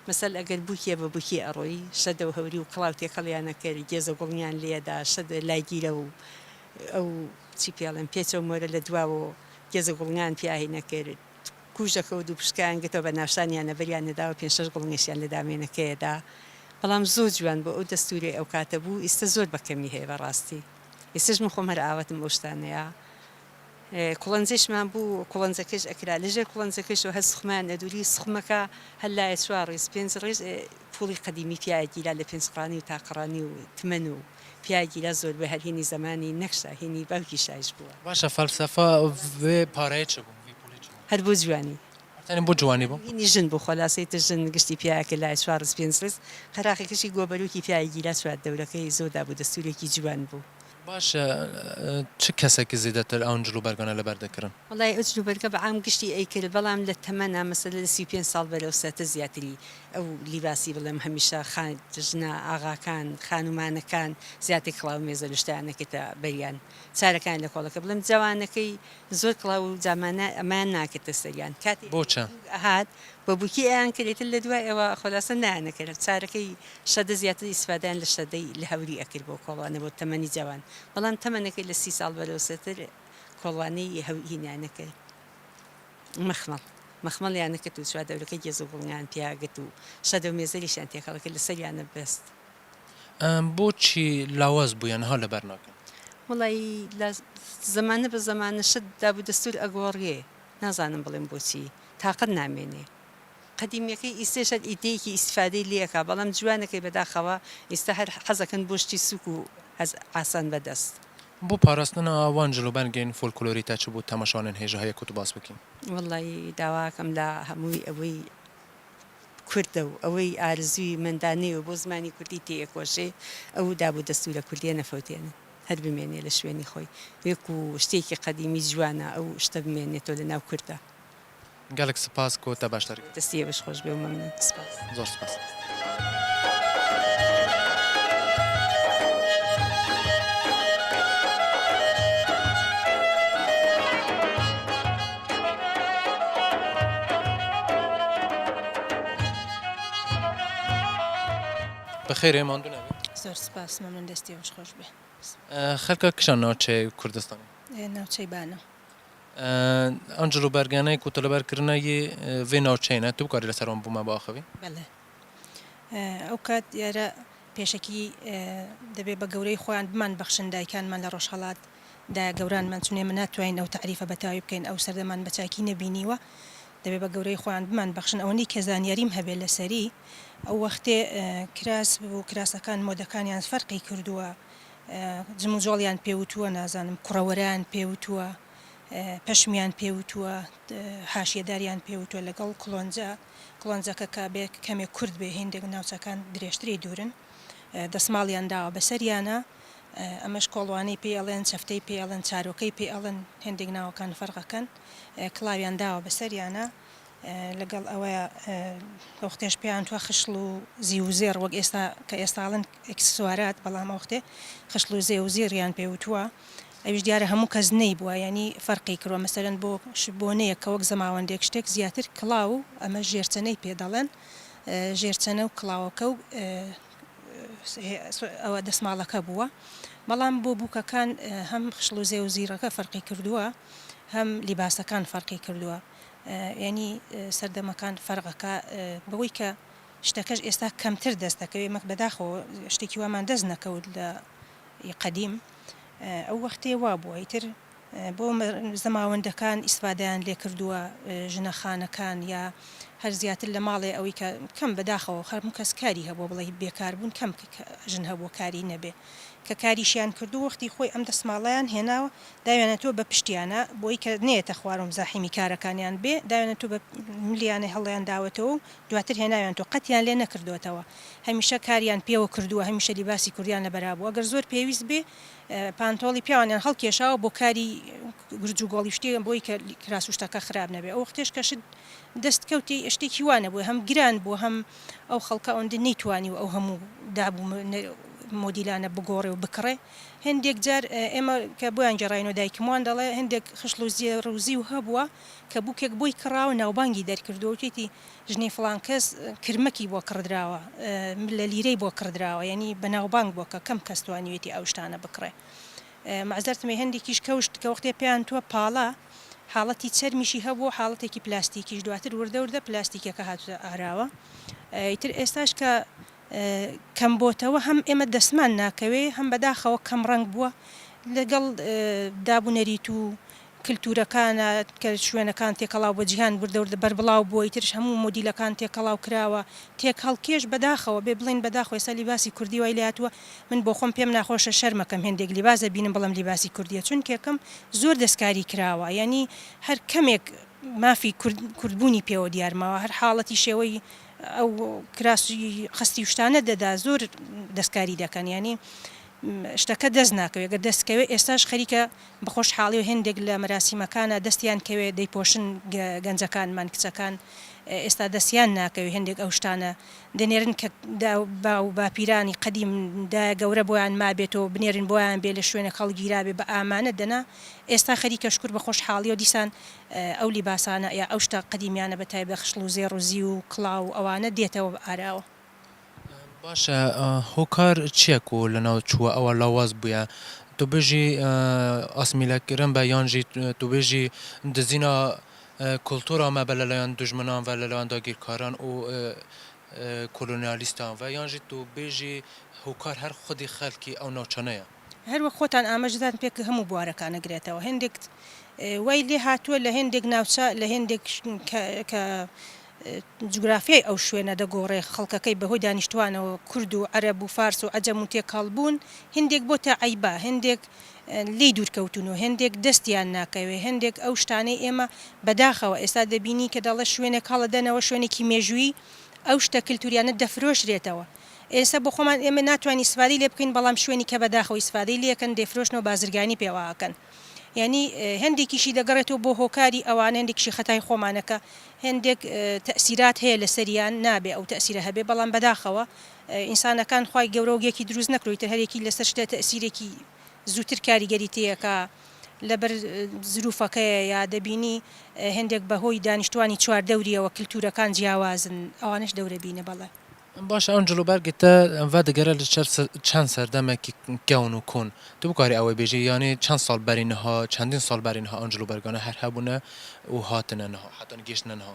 مەسەل ئەگەر بووکێ بە بووکی ئەڕۆی شەدە و هەوری و کڵاو تێکەڵیان ئەکرد گێزە گوڵنیان لێ ئەدا شەدە لاگیرە و ئەو چی پێ ئەڵێن پێچە و مۆرە لە دواوە. گێزە گوڵنگان پیا هینە کرد کوژەکە و دووپشکەیان گرتەوە بە ناوشانیانە بەریان نەدا و پێنج شەش گوڵنگەشیان لە دامێنەکەیە دا بەڵام زۆر جوان بوو ئەو دەستوورەی ئەو کاتە بوو ئیستە زۆر بە کەمی هەیە بە ڕاستی ئیستەش من خۆم هەر ئاواتم ئەو شتانەیە کوڵەنجەشمان بوو کوڵەنجەکەش ئەکرا لە ژێر کوڵەنجەکەشەوە هەر سوخمەیان ئەدووری سوخمەکە هەر لایە چوار ڕیز پێنج ڕیز پووڵی قەدیمی پیا ئەگیرا لە پێنج قڕانی و تاقڕانی و تمەن و پیا ئەگیرا زۆربەی هەر هینی زەمانی نەک شا هینی باوکی شایش بووە. باشە فەلسەفە ڤێ پارەیە چ بوو ڤی پوڵی چ بوو؟ هەر بۆ جوانی. هەر تەنێ بۆ جوانی بوو؟ هینی ژن بوو خۆلاسەی تر ژن گشتی پیا ئەکرد لایە چوار ڕیز پێنج ڕیز قەراخەکەشی گۆبەروکی پیا ئەگیرا چوار دەورەکەی زۆر داب و دەستوورێکی جوان بوو. باشە چ کەسێکی زێدەتر ئەون جلوبەرگانە لەبەر دەکردن؟ وەڵای ئەو جلوبەرگە بە عام گشتی ئەیکرد بەڵام لە تەمەنا مەسەلە لە 35 ساڵ بەرەو سەرتر زیاتری ئەو لیباسی بڵێم هەمیشە خان ژنە ئاغاکان خانومانەکان زیاتر کڵاو مێزەل و شتیان ئەکردە بەریان چارەکان لە کۆڵەکە بڵێم جەوانەکەی زۆر کڵاو و جامانە ئەمەیان ناکردە سەریان کاتی بۆ چ؟ ئەهات بە بوکی ئەیان کرد ئیتر لە دوای ئەوە خۆلاسە نایانەکرد چارەکەی شەدە زیاتر ئیسفادەیان لە شەدەی لە هەوری ئەکرد بۆ کۆڵوانە بۆ تەمەنی جەوان بەڵام تەمەنەکەی لە سی ساڵ بەرەو سەرتر کۆڵوانەی هەورینیان ئەکرد مەخمەڵ مەخمەڵیان ئەکرد و چواردەورەکەی گێز و گوڵنگیان پیا ئەگرت و شەدە و مێزەریشیان تێکەڵ ئەکرد لەسەریان ئەبەست. بۆچی لاواز بوویە نها لەبەر ناکەن؟ وەڵایی لە زەمانە بە زەمانە شت داب و دەستوور ئەگۆڕێ نازانم بڵێم بۆچی تاقەت نامێنێ قەدیمیەکەی ئیستەش هەر ئیدەیەکی ئیستفادەی لێ ئەکا بەڵام جوانەکەی بەداخەوە ئیستا هەر حەزەکەن بۆ شتی سوک و هەز ئاسان بەدەست. بۆ پاراستنا وان جلوبەرگێن فۆلکلۆری تە چ بۆ تەماشانێن هێژا هەیە کو تو باس بکین؟ وەڵایی داواکەم لە هەمووی ئەوەی کوردە و ئەوەی ئارزووی مەندانەیە و بۆ زمانی کوردی تێیەکۆشێ ئەو داب و دەستوورە کوردیە نەفەوتێنن هەر بمێنێ لە شوێنی خۆی وێکوو شتێکی قەدیمی جوانە ئەو شتە بمێنێتەوە لە ناو کوردا. گەلەک سپاس کو تە بەشداری کرد. دەستی ئێوەش خۆش بێ و مەمنون سپاس. زۆر سپاس. بەخێرێ ماندوو نەبی. زۆر سپاس مەمنون دەستی ئێوەش خۆش بێ. خەلکە کیژان ناوچەی کوردستانی؟ ناوچەی بانە. ئەم جلوبەرگانەی کو تە لەبەر کرنە یی ڤێ ناوچەی نە، تو بکاری لەسەر وان بو مە بئاخڤی؟ بەڵێ. ئەو کات دیارە پێشەکی دەبێ بە گەورەی خۆیان بمان بەخشن دایکانمان لە ڕۆژهەڵات دایە گەورانمان چون ئێمە ناتوانین ئەو تەعریفە بە تەواوی بکەین ئەو سەردەمان بە چاکی نەبینیوە دەبێ بە گەورەی خۆیان بمان بەخشن ئەوەندەی کە زانیاریم هەبێ لەسەری ئەو وەختێ کراس بوو کراسەکان مۆدەکانیان فەرقی کردووە جموجۆڵیان پێ وتووە نازانم کوڕەوەرایان پێ وتووە پەشمیان پێ وتووە حاشیەداریان پێ وتووە لەگەڵ کڵۆنجە کڵۆنجەکە کە بێ کەمێک کورت بێ هێندێک ناوچەکان درێژتری دوورن دەسماڵیان داوە بەسەریانە ئەمەش کۆڵوانەی پێ ئەڵێن چەفتەی پێ ئەڵێن چارۆکەی پێ ئەڵێن هێندێک ناوەکان فەرقەکەن کڵاویان داوە بەسەریانە لەگەڵ ئەوەیا ئەوختێش پێیان توە خشڵ و زیو و زێڕ وەک ئێستا کە ئێستا ئەڵێن ئیکسسوارات بەڵام ئەوختێ خشڵ و زێو و زیڕیان پێ وتووە ئەویش دیارە هەموو کەس نەیبووە یانی فەرقی کروە مەسەلەن بۆ بۆنەیەک کە وەک زەماوەندێک شتێک زیاتر کڵاو و ئەمە ژێرچەنەی پێ دەڵێن ژێرچەنە و کڵاوەکە و ئەوە دەسماڵەکە بووە بەڵام بۆ بووکەکان هەم خشڵ و زێو و زیڕەکە فەرقی کردووە هەم لیباسەکان فەرقی کردووە یانی سەردەمەکان فەرق ئەکا بەوەی کە شتەکەش ئێستا کەمتر دەست دەکەوێ مەک بەداخەوە شتێکی وامان دەست نەکەوت لە ی قەدیم ئەو وەختێ وا بووە ئیتر بۆ زەماوەندەکان ئیسفادەیان لێ کردووە ژنە خانەکان یا هەر زیاتر لە ماڵێ ئەوەی کە کەم بەداخەوە هەموو کەس کاری هەبووە بڵێ بێکار بوون کەم ژن هەبووە کاری نەبێ کە کاریشیان کردوو وەختی خۆی ئەم دەسماڵەیان هێناوە داویانەتەوە بە پشتیانا بۆی کە نەیەتە خوارەوە مزاحیمی کارەکانیان بێ داویانەتەوە بە ملیانە هەڵیان داوەتەوە و دواتر هێناویانتەوە قەتیان لێ نەکردۆتەوە هەمیشە کاریان پێوە کردووە هەمیشە لیباسی کوردیان لەبەرا بووە گەر زۆر پێویست بێ پانتۆڵی پیاوانیان هەڵکێشاوە بۆ کاری گورج و گۆڵی شتێ بۆی کە کراس و شتەکە خراپ نەبێ ئەو وەختێش کە شت دەست کەوتی شتێکی وا نەبوو هەم گران بوو هەم ئەو خەڵکە ئەوەندە نەیتوانیوە ئەو هەموو داب و مۆدیلانە بگۆڕێ و بکڕێ هێندێک جار ئێمە کە بۆیان گێڕاینەوە دایکم وان دەڵێ هێندێک خشڵ و زێڕ و زیو هەبووە کە بووکێک بۆی کڕاوە ناوبانگی دەرکردووە وتێتی ژنی فڵان کەس کرمەکی بۆ کڕدراوە ملە لیرەی بۆ کڕدراوە یانی بەناوبانگ بووە کە کەم کەس توانیوێتی ئەو شتانە بکڕێ مەعزەرتم هێندێکیش کەوشت کە وەختێ پێیان تووە پاڵە. حاڵەتی چەرمیشی هەبووە حاڵەتێکی پلاستیکیش دواتر وردە وردە پلاستیکەکە هاتووتە ئاراوە ئیتر ئێستاش کە کەم بۆتەوە هەم ئێمە دەستمان ناکەوێ هەم بەداخەوە کەم ڕەنگ بووە لەگەڵ داب و نەریت و کلتورەکانە کە شوێنەکان تێکەڵاو بە جیهان وردە وردە بەربڵاو بووە ئیترش هەموو مۆدیلەکان تێکەڵاو کراوە تێکهەڵکێش بەداخەوە بێ بڵێین بەداخەوە ئێستا لیباسی کوردی وای لێهاتووە من بۆخۆم پێم ناخۆشە شەرمەکەم هێندێک لیباس ئەبینم بڵێم لیباسی کوردیە چونکێکم زۆر دەستکاری کراوە یانی هەر کەمێک مافی کورد کوردبوونی پێوە دیار ماوە هەر حاڵەتی شێوەی ئەو کراسی خەستی و شتانە دەدا زۆر دەستکاری دەکەن یانی شتەکە دەست ناکەوێ گەر دەست کەوێ ئێستاش خەریکە بە خۆشحاڵی و هێندێک لە مەراسیمەکانا دەستیان کەوێ دەیپۆشن گەنجەکانمان کچەکان ئێستا دەستیان ناکەوێ هێندێک ئەو شتانە دەنێرن کە باو باپیرانی قەدیم دایە گەورە بۆیان مابێتەوە بنێرن بۆیان بێ لە شوێنێک هەڵگیرابێ بە ئامانەت دەنا ئێستا خەریکە شکور بە خۆشحاڵیەوە دیسان ئەو لیباسانە یا ئەو شتە قەدیمیانە بە تایبەت خشڵ و زێڕ و زیو و کڵاو و ئەوانە دێتەوە ئاراوە. باشە هۆکار چیە کو لەناو چووە ئەوە لاواز بویە تو بێژی ئاسمیلە کرن بە یان ژی تو بێژی دزینا کولتورا مە بە لەلایەن دوژمنان ڤە لەلایەن داگیرکاران و کۆلۆنیالیستان ڤە یان ژی تو بێژی هۆکار هەر خودی خەلکی ئەو ناوچانەیە؟ هەر وەک خۆتان ئاماژەتان پێ کرد هەموو بوارەکان ئەگرێتەوە هێندێک وای لێ هاتووە لە هێندێک ناوچە لە هێندێک کە جوگرافیای ئەو شوێنە دەگۆڕێ، خەڵکەکەی بەهۆی دانیشتووانەوە کورد و عەرەب و فارس و عەجەم و تێکەڵ بوون، هێندێک بۆتە عەیبە، هێندێک لێی دوور کەوتوون و هێندێک دەستیان ناکەوێ، هێندێک ئەو شتانەی ئێمە بەداخەوە ئێستا دەبینی کە دەڵێ شوێنێک هەڵەدەنەوە شوێنێکی مێژوویی ئەو شتە کلتوریانە دەفرۆشرێتەوە ئێستا بۆ خۆمان ئێمە ناتوانین ئیسفادەی لێ بکەین بەڵام شوێنی کە بەداخەوە ئیسفادەی لێکەن دەیفرۆشنەوە بازرگانی پێوە ئەکەن. یانی هێندێکیشی دەگەڕێتەوە بۆ هۆکاری ئەوانە هێندێکیشی خەتای خۆمانە کە هێندێک تەئسیرات هەیە لەسەریان نابێ ئەو تەئسیرە هەبێ بەڵام بەداخەوە ئینسانەکان خوای گەورە وەک یەکی دروست نەکردوە ئیتر هەرێکی لەسەر شتێ تەئسیرێکی زووتر کاریگەری تێیەکا لەبەر زروفەکەیە یا دەبینی هێندێک بەهۆی دانیشتوانی چواردەوریەوە کلتورەکان جیاوازن ئەوانەش دەورەبینە بەڵێ. باشە ئەم جلوبەرگی تە ڤەدگەرە لە چەند سەردەمێکی کەون و کۆن تو بکاری ئەوەی بێژی یانی چەند ساڵ بەری نها چەندین ساڵ بەری نها ئەم جلوبەرگانە هەر هەبوونە و هاتنە نها حەتان گەیشتنە نها.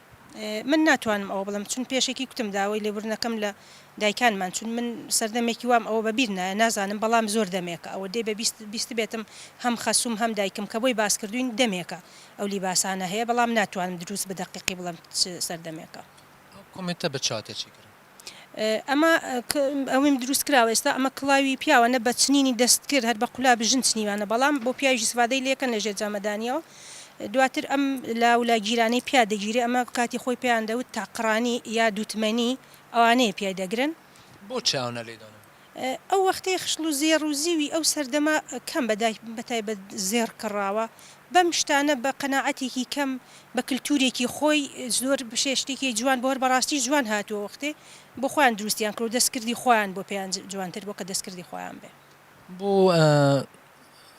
من ناتوانم ئەوە بڵێم چون پێشەکی کوتم داوای لێبوردنەکەم لە دایکانمان چون من سەردەمێکی وام ئەوە بە بیر نایە نازانم بەڵام زۆر دەمێکە ئەوە دێ بە بیستبێتم هەم خەسوم هەم دایکم کە بۆی باس کردوین دەمێکە ئەو لیباسانە هەیە بەڵام ناتوانم دروست بە دەقیقی بڵێم چ سەردەمێکە. ئەو کۆمێنتە بە چ هاتیە چێکردن؟ ئەمە ئەویم دروست کراوە ئێستا ئەمە کڵاوی پیاوانە بە چنینی دەست کرد هەر بە قولاب ژن چنیوانە بەڵام بۆ پیاویش ئیسفادەی لێکەن لە ژێر جامەدانیەوە دواتر ئەم لاو لاگیرانەی پیا دەگیرێ ئەمە کاتی خۆی پێیان دەوت تاقڕانی یا دوتمەنی ئەوانەیە پیای دەگرن. بۆ چ ئەونە لێدانن؟ ئەو وەختەی خشڵ و زێڕ و زیوی ئەو سەردەمە کەم بە بەتایبەت زێڕ کڕاوە بەم شتانە بە قەناعەتێکی کەم بە کلتورێکی خۆی زۆر بشێ شتێکی جوان بۆ هەر بەڕاستیش جوان هاتووە وەختێ بۆ خۆیان دروستیان کرد و دەستکردی خۆیان بۆ پێیان جوانتر بۆ کە دەستکردی خۆیان بێ. بۆ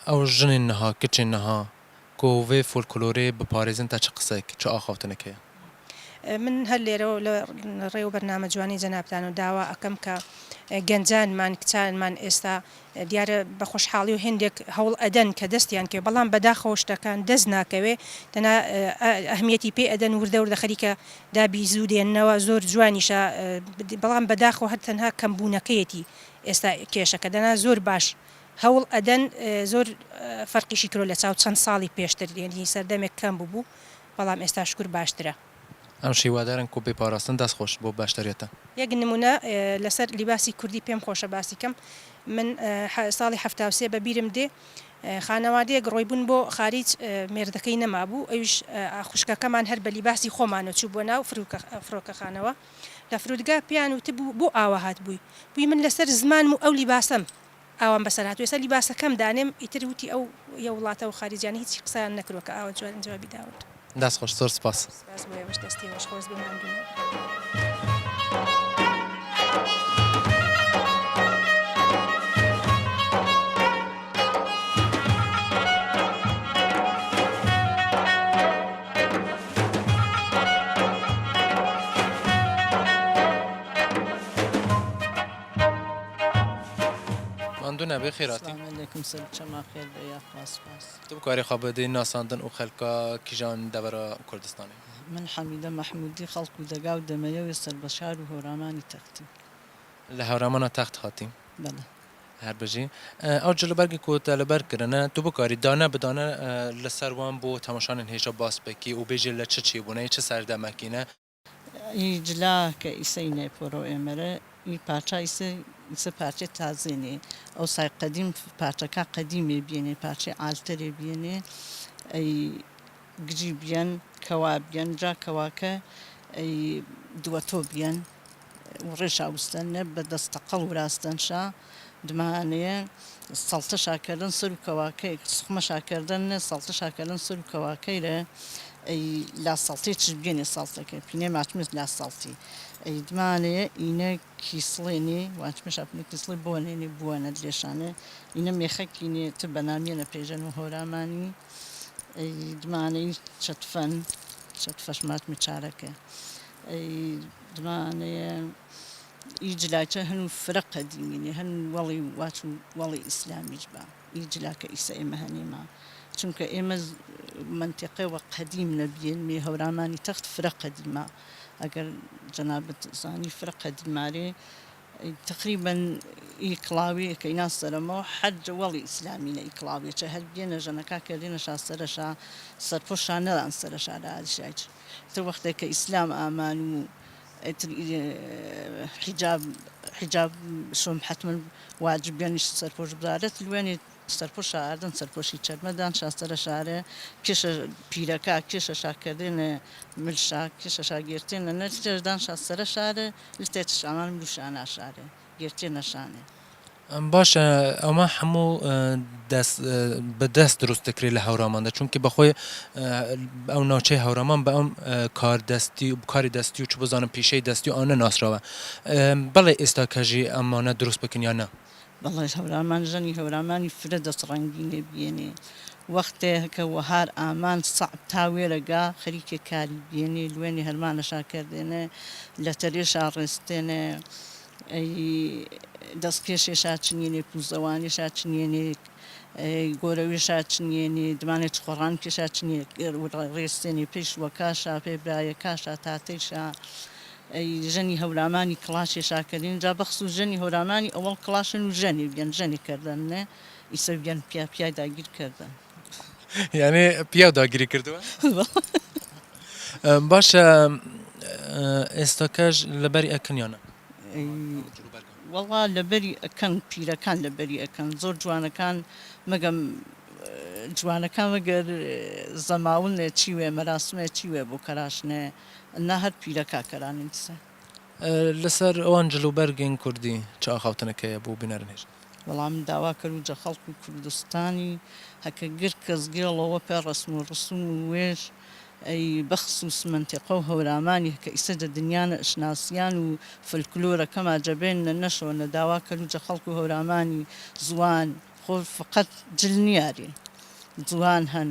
ئەو ژنên niha keçên niha ku vê folklorê biparêzin te çi qiseyek çi axaftinek heye? من هەر لێرەوە لە ڕێ و بەرنامە جوانەی جەنابتانەوە داوا ئەکەم کە گەنجانمان کچانمان ئێستا دیارە بە خۆشحاڵی و هێندێک هەوڵ ئەدەن کە دەستیان کەوێ بەڵام بەداخەوە شتەکان دەست ناکەوێ تەنها ئەهمیەتی پێ ئەدەن وردە وردە خەریکە دابی زوو دێننەوە زۆر جوانیشە بەڵام بەداخەوە هەر تەنها کەمبوونەکەیەتی ئێستا کێشەکە دەنا زۆر باش هەوڵ ئەدەن زۆر فەرقیشی کرۆ لە چاو چەند ساڵی پێشتر یەنی سەردەمێک کەم ببوو بەڵام ئێستا شوکر باشترە. ئەم شیوادارن کو بێ پاراستن دەست خۆش بۆ بەشداریتان. یەک نمونە لەسەر لیباسی کوردی پێم خۆشە باسی کەم من ساڵی 73 بە بیرم دێ خانەوادەیەک ڕۆیبوون بۆ خاریج مێردەکەی نەمابوو ئەویش خوشکەکەمان هەر بە لیباسی خۆمانەوە چوو بۆ ناو فڕۆکەخانەوە لە فرودگا پێیان وتبوو بۆ ئاوا هاتبووی بووی من لەسەر زمانم و ئەو لیباسەم ئاوام بەسەر هاتوو ئێستا لیباسەکەم دانێم ئیتر وتی ئەو یە وڵاتە و خاریجیانە هیچی قسەیان نەکردوە کە ئاوا جوان جوابی داون. دەست خۆش زۆر سپاس. سپاس بۆ ئێوەش دەستی ئێوەش خۆش بێ ماندوو نەبن. ماندوو. نەبێ خێر هاتی. سلام علیکم سەر چەما خێر بێ یاخوا سپاس. تو بکاری خو بدی ناساندن و خەلکا کیژان دەڤەرا کوردستانێ؟ من حەمیدە مەحموودی خەڵک و دەگا و دەمەیەوێ سەر بە شار و هەورامانی تەختیم. لە هەورامانا تەخت هاتی؟ بەڵێ. هەر بژی. ئەو جلوبەرگی کو te li ber kirine tu bikarî dane bi dane li ser wan bo temaşanên hêja bas bikî û bêjî li çi çêbûne yê çi serdemekî ne. ئی جلا کە ئیسەی نێ پۆرۆ ئێمەرە ئی پارچە ئیسە ئیسە پارچەی تازەێ نێ ئەوسای قەدیم پارچەکا قەدیمێ بیێنێ پارچەی عالتەرێ بیێنێ ئەی گجی بیەن کەوا بیەن جا کەواکە ئەی دوەتۆ بیەن وڕێشا وستەن نە بە دەستەقەڵ وراستەن شا دمانەیە سەڵتە شا کردن سەر و کەواکەی سوخمە شا کردن نە سەڵتە شا کردن سەر و کەواکەی رە ئەی لا سەڵتی چ بگەنێ سەڵتەکە پینێ ماچمت لا سەڵتی ئەی دمانەیە ئینە کیسڵێنێ واچمە شا پینێ کیسڵێ بۆنێنێ بووەنە لێشانێ ئینە مێخەکینێ ت بەنامیەنە پێژەن و هۆرامانی ئەی دمانەی چەتفەن چەتفەش ماچمە چارەکە ئەی دمانەیە ئی جلاچە هەن و فرە قەدیمینێ هەن وەڵی واچ و وەڵی ئیسلامیش با ئی جلاکە ئیسە ئێمە هەنێما چونکە ئێمە مەنتیقێ وە قەدیم نەبیێنمێ هەورامانی تەخت فرە قەدیمە ئەگەر جەنابت زانی فرە قەدیمارێ تەقریبەن ئی کڵاوێ کە ئینا سەرەمەوە حەج وەڵی ئیسلامینە ئی کڵاوێچە هەر بیێنە ژەنەکا کردێنە شا سەرەشا سەرپۆشا نەدان سەرەشا لە ئاریشایچ تر وەختێ کە ئیسلام ئامان و ئیتر حیجاب حیجاب شۆم حەتمەن واجب بیانیش سەرپۆش بزارێت لوێنێ سەرپۆش شاردن سەرپۆشی چەرمەدان شاستەرە شارێ کێشە پیرەکە کێشە شاکردێنێ مل شا کێشە شا گێرتێنە نەرتێشدان شاستەرە شارێ لتێت شامان ملوشانا شارێ گێرتێنە شانێ. باشە ئەمە هەموو دەست بە دەست دروست دەکرێت لە هەوراماندا چونکی بەخۆی ئەو ناوچەی هەورامان بە ئەم کار دەستی و کاری دەستی و چ بزانم پیشەی دەستی و ئەوانە ناسراوە بەڵێ ئێستا کەژی ئەمانە دروست بکەن یان نا؟ بەڵێ هەورامان ژەنی هەورامانی فرە دەس ڕەنگینێ بیێنێ وەختێ کە وەهار ئامان سەعب تا وێرەگا خەریکێ کاری بیێنێ لوێنێ هەرمانەشا کردێنێ لە تەرێشا ڕێستێنێ ئەی دەسکێشێشا چنیێنێ پووزەوانێشا چنیێنێ گۆرەوێشا چنیێنێ دمانێ چخۆڕانکێشا چنیێ ڕێستێنێ پێش وەکاشا پێ برایەکاشا تاتەیشا ئەی ژەنی هەورامانی کڵاشێشا کردین جا بەخسوس ژەنی هەورامانی ئەوەڵ کڵاشن و ژەنێ بیەن ژەنێ کردن نە ئیسە بیەن پیا پیای داگیر کردن. یانی پیاو داگیری کردووە؟ باشە ئێستاکەش لەبەری ئەکەن یان نا؟ وەڵا لەبەری ئەکەن پیرەکان لەبەری ئەکەن زۆر جوانەکان مەگەم جوانەکان مەگەر زەماونێ چی وێ مەراسمێ چی وێ بۆ کەراشنێ نا هەر پیرەکا کەرانین سە. لەسەر ئەوان جل و بەرگێن کوردی چ ئاخاوتنەک هەیە بۆ بینەرن هێژا؟ وەڵا من داوا کەرو جە خەڵکو کوردستانی هەکە گر کەس گێڵەوە پێ ڕەسم و ڕسوم و وێژ ئەی بەخسوس مەنتیقە و هەورامانی هەکە ئیسە جە دنیانە ئشناسیان و فلکلۆرەکەما جە بێننە نەشۆنە داوا کەرو جە خەڵکو هەورامانی زوان خۆ فقەت جل نیارێ زوان هەن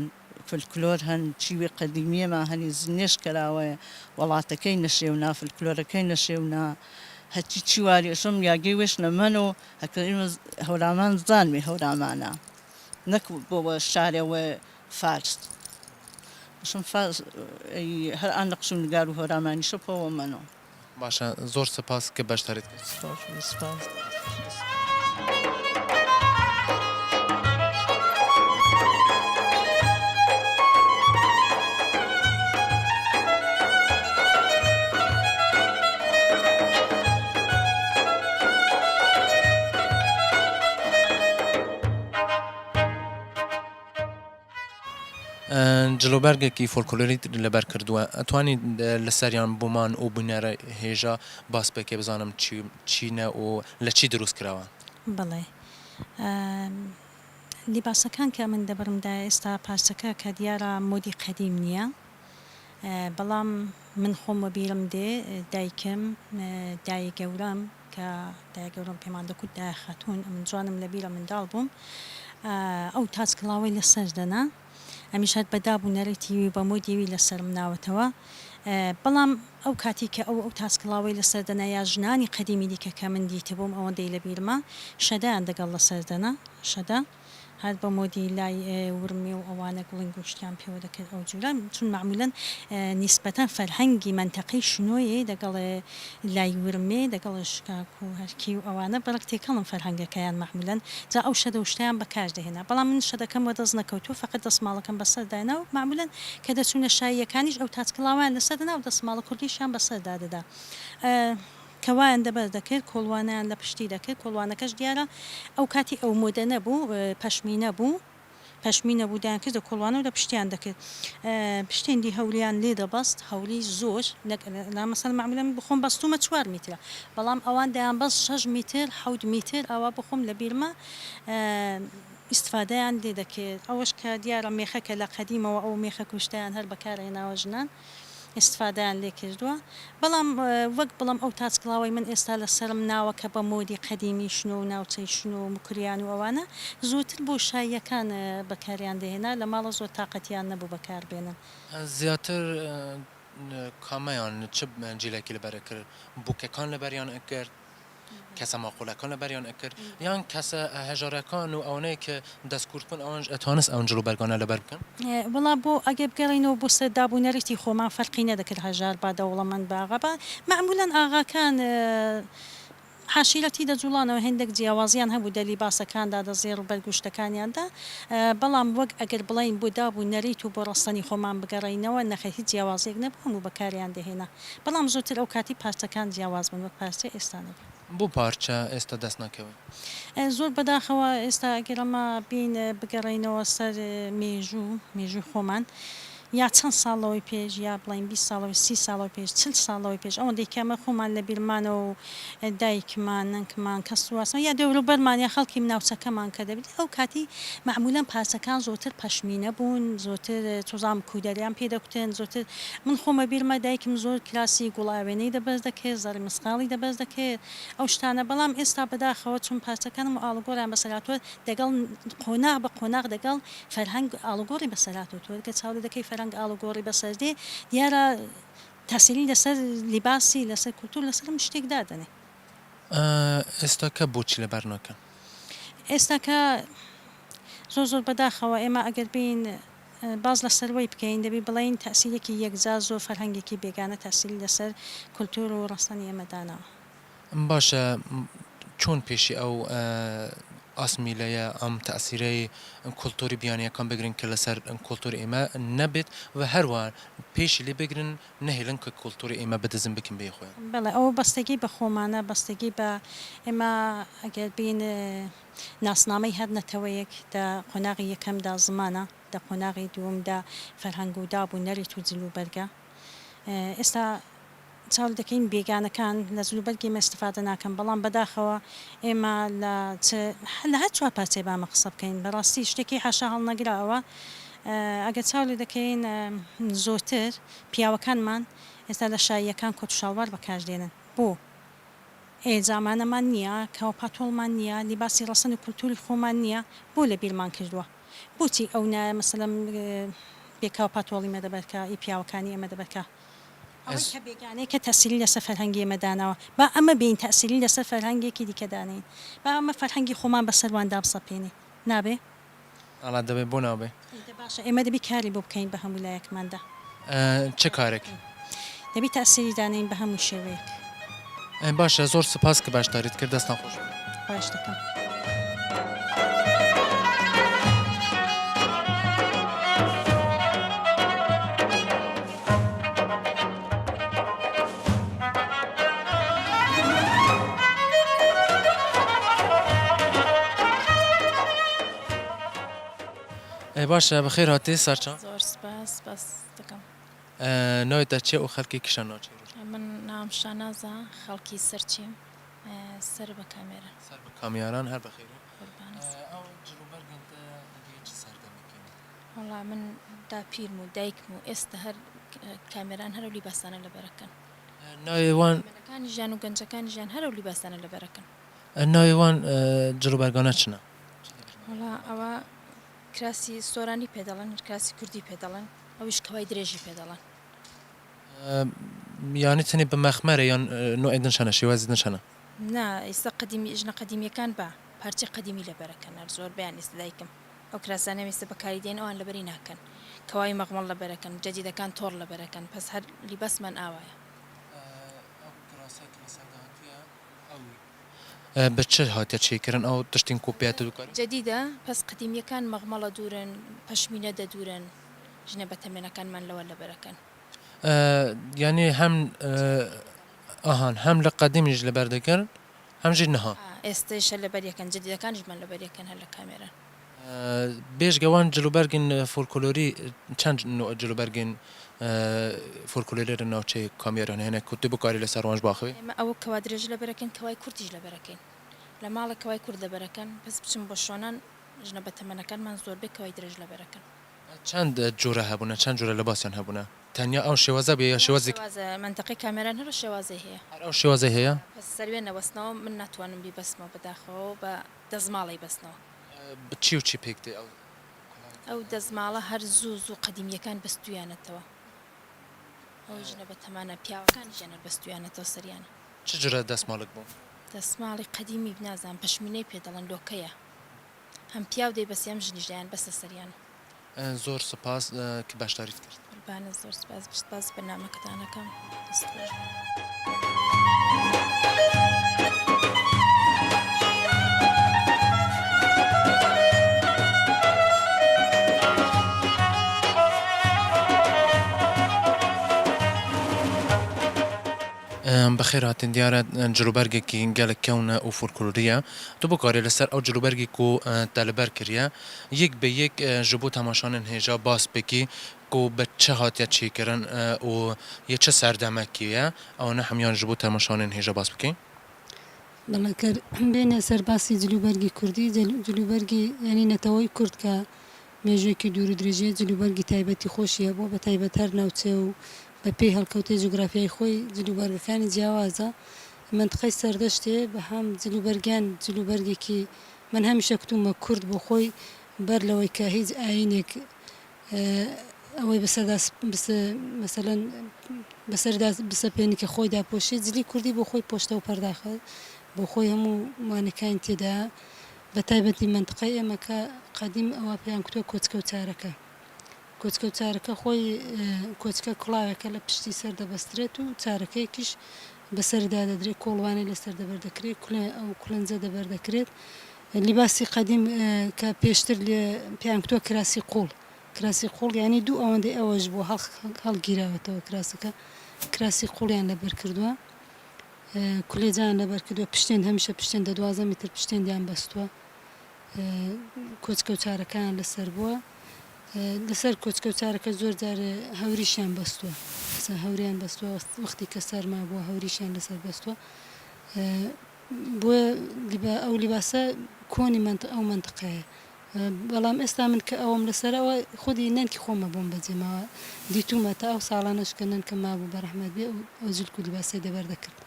فلکلۆر هەن چیوێ قەدیمیەما هەنی زنێش کەراوەێ وەڵاتەکەی نەشێونا فلکلۆرەکەی نەشێونا هەچی چیواری ئەشۆم یاگەی وێش نەمەنۆ هەکە ئیمە هەورامان زانمێ هەورامانە نەک بۆوە شارێ وە فارس ئەشۆم فارس هەر ئان نەقش و نگار و هەورامانیشە پۆوە مەنۆ. باشە زۆر سپاس کە بەشداریت کرد. سپاس سپاس. جلوبەرگێکی فۆلکلۆریت لەبەر کردووە ئەتوانی لەسەریان بۆمان و بینەرە هێژا باس بکەی بزانم چینە و لە چی دروست کراوە؟ بەڵێ لیباسەکان کە ئەمن دەبڕم دا ئێستا پارچەکە کە دیارە مۆدی قەدیم نییە بەڵام من خۆم وەبیرم دێ دایکم دایە گەورەم کە دایە گەورەم پێمان دەکوت دایە خاتوون ئەمن جوانم لەبیرە منداڵ بووم ئەو تاج کڵاوەی لەسەر دەنا. ئەمیش هەر بە داب و نەریتی وی و بە مۆدی وی لە سەرم ناوەتەوە. بەڵام ئەو کاتی کە ئەو ئەو تاجکڵاوەی لە سەر دەنا یا ژنانی قەدیمی دیکە کە من دیتبووم ئەوەندەی لە بیرمە شەدەیان دەگەڵ لە سەر دەنا، شەدە. هەر بە مۆدی لای ورمێ و ئەوانە گوڵینگ و شتیان پێوە دەکرد ئەو جورە چون مەعمولەن نیسبەتەن فەرهەنگی مەنتەقەی شنۆیێ دەگەڵ لای ورمێ دەگەڵ شکاک و هەرکی و ئەوانە بەڕک تێکەڵن فەرهەنگەکەیان مەعمولەن جا ئەو شەدە و شتەیان بەکار دەهێنا بەڵام من شەدەکەم وەدەست نەکەوتووە فەقەت دەسماڵەکەم بەسەر داینا و مەعمولەن کە دەچوونە شاییەکانیش ئەو تاج کڵاوەیان لەسەر دەنا و دەسماڵە کوردیشیان بەسەردا دەدا. کەوایان دەبەر دەکرد، کۆڵوانەیان لە پشتی دەکرد، کۆڵوانەکەش دیارە ئەو کاتی ئەو مۆدە نەبوو، پەشمینە بوو، پەشمینە بوو دەیانکردە کۆڵوانە و لە پشتیان دەکرد. پشتێندی هەوریان لێ دەبەست، هەوری زۆر، نەک نا مەسەلەن مەعموولەن من بخۆم بەستوومە چوار میترە، بەڵام ئەوان دەیانبەست شەش میتر، حەوت میتر ئاوا بخۆم لە بیرمە ئیستفادەیان لێ دەکرد. ئەوەش کە دیارە مێخەکە لە قەدیمەوە ئەو مێخەک و شتەیان هەر بەکار هێناوە ژنان. ئیستفادەیان لێ کردووە بەڵام وەک بڵێم ئەو تاج کڵاوەی من ئێستا لە سەرم ناوە کە بە مۆدی قەدیمی شنۆ و ناوچەی شنۆ و موکریان و ئەوانە زۆرتر بۆ شاییەکان بەکاریان دەهێنا لە ماڵە زۆر تاقەتیان نەبوو بەکار بێنن. زیاتر کامەیان چ جلێکی لەبەر ئەکرد بووکەکان لەبەریان ئەکرد؟ کەسە ماقوڵەکان لەبەریان ئەکرد یان کەسە هەژارەکان و ئەوانەی کە دەست کورت بوون ئەوانش ئەتوانست ئەو جل و بەرگانە لەبەر بکەن؟ وەڵا بۆ ئەگەر بگەڕێینەوە بۆ سەر داب و نەریتی خۆمان فەرقی نەدەکرد هەژار با دەوڵەمەند با ئاغا با مەعمولەن ئاغاکان عەشیرەتی دەجوڵانەوە هێندەک جیاوازیان هەبوو دە لیباسەکاندا دە زێڕ و بەرگ و شتەکانیاندا بەڵام وەک ئەگەر بڵێین بۆ داب و نەریت و بۆ ڕەسەنی خۆمان بگەڕێینەوە نەخێر هیچ جیاوازیەک نەبوو هەموو بەکاریان دەهێنا. بەڵام زۆرتر ئەو کاتی پارچەکان جیاواز بوون وەک پارچەی ئێستا نەبوون. بۆ پارچە ئێستا دەست ناکەوێ؟ زۆر بەداخەوە ئێستا ئەگەر ئەمە بین بگەڕێینەوە سەر مێژوو، مێژووی خۆمان یا چەند ساڵ لەوەی پێش یا بڵێین 20 ساڵەوەی 30 ساڵەوەی پێش 40 ساڵەوەی پێش ئەوەندەی کە ئەمە خۆمان لە بیرمانەوە و دایکمان، نەنکمان، کەس و واسمان یا دەوروبەرمان یا خەڵکی ناوچەکەمان کە دەبینی ئەو کاتی مەعموولەن پارچەکان زۆرتر پەشمینە بوون، زۆرتر چوزانم کودەریان پێ دەکوتن، زۆرتر من خۆم ئەبیرمە دایکم زۆر کراسی گوڵئاوێنەی دەبەر دەکرد، زەڕی مسقاڵی دەبەر دەکرد، ئەو شتانە، بەڵام ئێستا بەداخەوە چون پارچەکان هەموو ئاڵوگۆڕیان بەسەر هاتووە دەگەڵ قۆناغ بە قۆناغ دەگەڵ فەرهەنگ ئاڵوگۆڕی بەسەر هاتووە، تۆ کە چاو لێ دەکەی فەرهەنگ ئاڵوگۆڕی بەسەر دێ دیارە تاسیری لەسەر لیباسی، لەسەر کولتوور، لەسەر هەموو شتێک دادەنێ. ئێستاکە بۆچی لەبەر ناکەن؟ ئێستاکە زۆر زۆر بەداخەوە ئێمە ئەگەر بێین باس لە سەروەی بکەین دەبی بڵێین تەئسیرێکی یەکجار زۆر فەرهەنگێکی بێگانە تەئسیری لەسەر کولتوور و ڕەسەنی ئێمە داناوە. باشە چۆن پێشی ئەو ئاسمیلەیە ئەم تەئسیرەی کولتووری بیانییەکان بگرن کە لەسەر کولتووری ئێمە نەبێت و هەروا پێشی لێ بگرن نەهێلن کە کولتووری ئێمە بدزن بکەن بە هی خۆیان؟ بەڵێ ئەوە بەستەگی بە خۆمانە بەستەگی بە ئێمە ئەگەر بین ناسنامەی هەر نەتەوەیەک دە قۆناغی یەکەمدا زمانە، دە قۆناغی دووەمدا فەرهەنگ و داب و نەریت و جلوبەرگە. ئێستا چاو دەکەین بێگانەکان لە جلوبەرگی ئێمە ئیستفادە ناکەن، بەڵام بەداخەوە ئێمە لە چ لە هەر چوار پارچەی با ئەمە قسە بکەین بەڕاستی شتێکی حاشا هەڵنەگرە ئەوە ئەگەر چاو لێ دەکەین زۆرتر پیاوەکانمان ئێستا لە شاییەکان کۆت و شاڵوار بەکار دێنن بۆ؟ ئێ جامانەمان نییە، کاوە پاتۆڵمان نییە، لیباسی ڕەسەن و کولتووری خۆمان نییە، بۆ لە بیرمان کردووە؟ بۆچی ئەو نایە مەسەلەن بێ کاوە پاتۆڵی مە دەبەر کا، ئی پیاوەکانی ئێمە دەبەر کا؟ ئەوەی کە بێگانەیە کە تەئسیری لەسەر فەرهەنگی ئێمە داناوە، با ئەمە بێین تەئسیری لەسەر فەرهەنگێکی دیکە دانێین، با ئەمە فەرهەنگی خۆمان بەسەر وان دابسەپێنین، نابێ؟ ئەڵا دەبێ بۆ نابێ؟ ئەی دە باشە ئێمە دەبی کاری بۆ بکەین بە هەموو لایەکماندا. چ کارێک؟ دەبی تەئسیری دانێین بە هەموو شێوەیەک. باشە زۆر سوپاس کە بەشداریت کرد دەستان خۆش بێ. خواهش دەکەم. باشە بەخێر هاتی سەرچاو. زۆر سپاس سپاس دەکەم. ناوی تە چیە و خەلکی کیشان ناوچەی ڕۆژ؟ من ناوم شانازە خەڵکی سەرچیم سەر بە کامێران. سەر بە کامیاران هەر بەخێری. قوربانت. ئەو جل و بەرگن تە گەی چ سەردەمێکینە؟ وەڵا من داپیرم و دایکم و ئێستە هەر کامێران هەر ئەو لیباسانە لەبەرەکەن. ناوی وان. تەمەنەکانی ژیان و گەنجەکانی ژیان هەر ئەو لیباسانە لەبەرەکەن. ناوی وان جل و بەرگانە چنە؟ وەڵا ئەوە. کراسی سۆرانی پێ دەڵێن کراسی کوردی پێ دەڵێن ئەویش کەوای درێژی پێ دەڵێن. یانی تەنێ بە مەخمەرە یان نوعێ دن شەنە شێوازی دن شەنە؟ نا ئیستا قەدیمی ژنە قەدیمیەکان با پارچەی قەدیمی لەبەرەکەن هەر زۆربەیان ئیستا دایکم ئەو کراسانەی ئیستا بەکاری دێن ئەوان لەبەری ناکەن کەوای مەغمەڵ لەبەرەکەن جەدیدەکان تۆڕ لەبەرەکەن پەس هەر لیباسمان ئاوایە. ئەو کراسەی کە لەسەر داهاتوویە ئەو بە چ هاتیە چێکردن ئەو تشتین کو پێ تدوکاری؟ جەدیدە پەس قەدیمیەکان مەغمەڵە دوورن پەشمینە دەدوورن ژنە بەتەمەنەکانمان لەوە لەبەرەکەن. یانی هەم ئەهان هەم لە قەدیمیش لەبەر دەکرد هەم ژی نها. ئێستەیش هەر لەبەر یەکەن جەدیدەکانیشمان لەبەر یەکەن هەر لە کامێران. بێجگە وان جلوبەرگن فۆلکلۆری چەند نوع جلوبەرگن فۆلکلۆری لە ناوچەی کامیاران هەنە کو تو بکاری لەسەر وانش باخوی؟ ئێمە ئەوە کەوا درێژ لەبەرەکەین کەوای کورتیش لەبەرەکەین لە ماڵێ کەوای کورت لەبەرەکەن بەس بچم بۆ شۆنان ژنە بەتەمەنەکانمان زۆربەی کەوای درێژ لەبەرەکەن. چەند جۆرە هەبوونە چەند جۆرە لەباسیان هەبوونە تەنیا ئەو شێوازە بێ یا شێوازێک؟ شێوازە مەنتەقەی کامێران هەر ئەو شێوازەی هەیە. هەر ئەو شێوازەی هەیە؟ بەس سەروێ نەبەستنەوە من ناتوانم بیبەستمەوە بەداخەوە بە دەستماڵ ئەیبەستنەوە. چی و چی پێک دێ ئەو کڵاوە؟ ئەو دەستماڵە هەر زوو زوو قەدیمیەکان بەستویانەتەوە ئەو ژنە بەتەمانە پیاوەکانیشیان هەر بەستویانەتەوە سەریانە. چ جۆرە دەستماڵێک بوو؟ دەستماڵی قەدیمی نازانم پەشمینەی پێ دەڵێن لۆکەیە. هەم پیاو دەیبەسێ هەم ژنیش دەیان بەسە سەریان. زۆر سوپاس کە بەشداریت کرد. قوربانت زۆر سوپاس سوپاس بەرنامەکەتان ئەکەم دەست خۆش. بەخێر هاتن دیارە جلوبەرگێکی گەلەک کەونە و فۆلکلۆریە تو بکارێ لەسەر ئەو جلوبەرگی کو تە لەبەر کریە یەک بە یەک ژ بۆ تەماشانن هێژا باس بکی کو بە چ هاتیە چێکرن و یە چ سەردەمەکیە ئەوانە هەموان ژ بۆ تەماشانن هێژا باس بکی. بەڵێ گەر بێینە سەر باسی جلوبەرگی کوردی، جلوبەرگی یانی نەتەوەی کورد کە مێژوویەکی دوور و درێژی هەیە، جلوبەرگی تایبەتی خۆشی هەبووە، بە تایبەت هەر ناوچەیە و بە پێی هەڵکەوتەی جوگرافیای خۆی جلوبەرگەکانی جیاوازە. مەنتقەی سەردەشتێ بە هەم جلوبەرگیان جلوبەرگێکی من هەمیشە کوتوومە کورد بۆ خۆی بەر لەوەی کە هیچ ئایینێک ئەوەی بەسەردا مەسەلەن بەسەردا بسەپێنی کە خۆی داپۆشێ جلی کوردی بۆ خۆی پۆشتە و پەرداخە بۆ خۆی هەموو وانەکانی تێدایە بە تایبەتی مەنتقەی ئێمە کە قەدیم ئەوە پێیان کوتوە کۆچکە و چارەکە کۆچکە و چارەکە خۆی کۆچکە کوڵاوێکە لە پشتی سەر دەبەسترێت و چارەکەیەکیش بەسەردا دەدرێت کۆڵوانەی لەسەر دەبەر دەکرێت کولێ ئەو کولنجە دەبەر دەکرێت لیباسی قەدیم کە پێشتر لێ پێیان کوتوە کراسی قوڵ کراسی قوڵ یانی دوو ئەوەندەی ئەوەش بووە هەڵگیراوەتەوە کراسەکە کراسی قوڵیان لەبەر کردووە کولێجەیان لەبەر کردووە پشتێند هەمیشە پشتێند دە 12 میتر پشتێندیان بەستووە کۆچکە و چارەکەیان لەسەر بووە لەسەر کۆچکە و چارەکە زۆر جار هەوریشیان بەستووە هەوریان بەستووە وەختی کە سەرما بووە هەوریشیان لەسەر بەستووە بۆیە ئەو لیباسە کۆنی ئەو مەنتقەیە بەڵام ئێستا من کە ئەوەم لەسەرە ئەوە خودی نەنکی خۆمە بۆم بەجێ ماوە دیتوومە تا ئەو ساڵانەش کە نەنکم مابوو بەڕەحمەت بێ ئەو جلک و لیباسەی دەبەر دەکرد.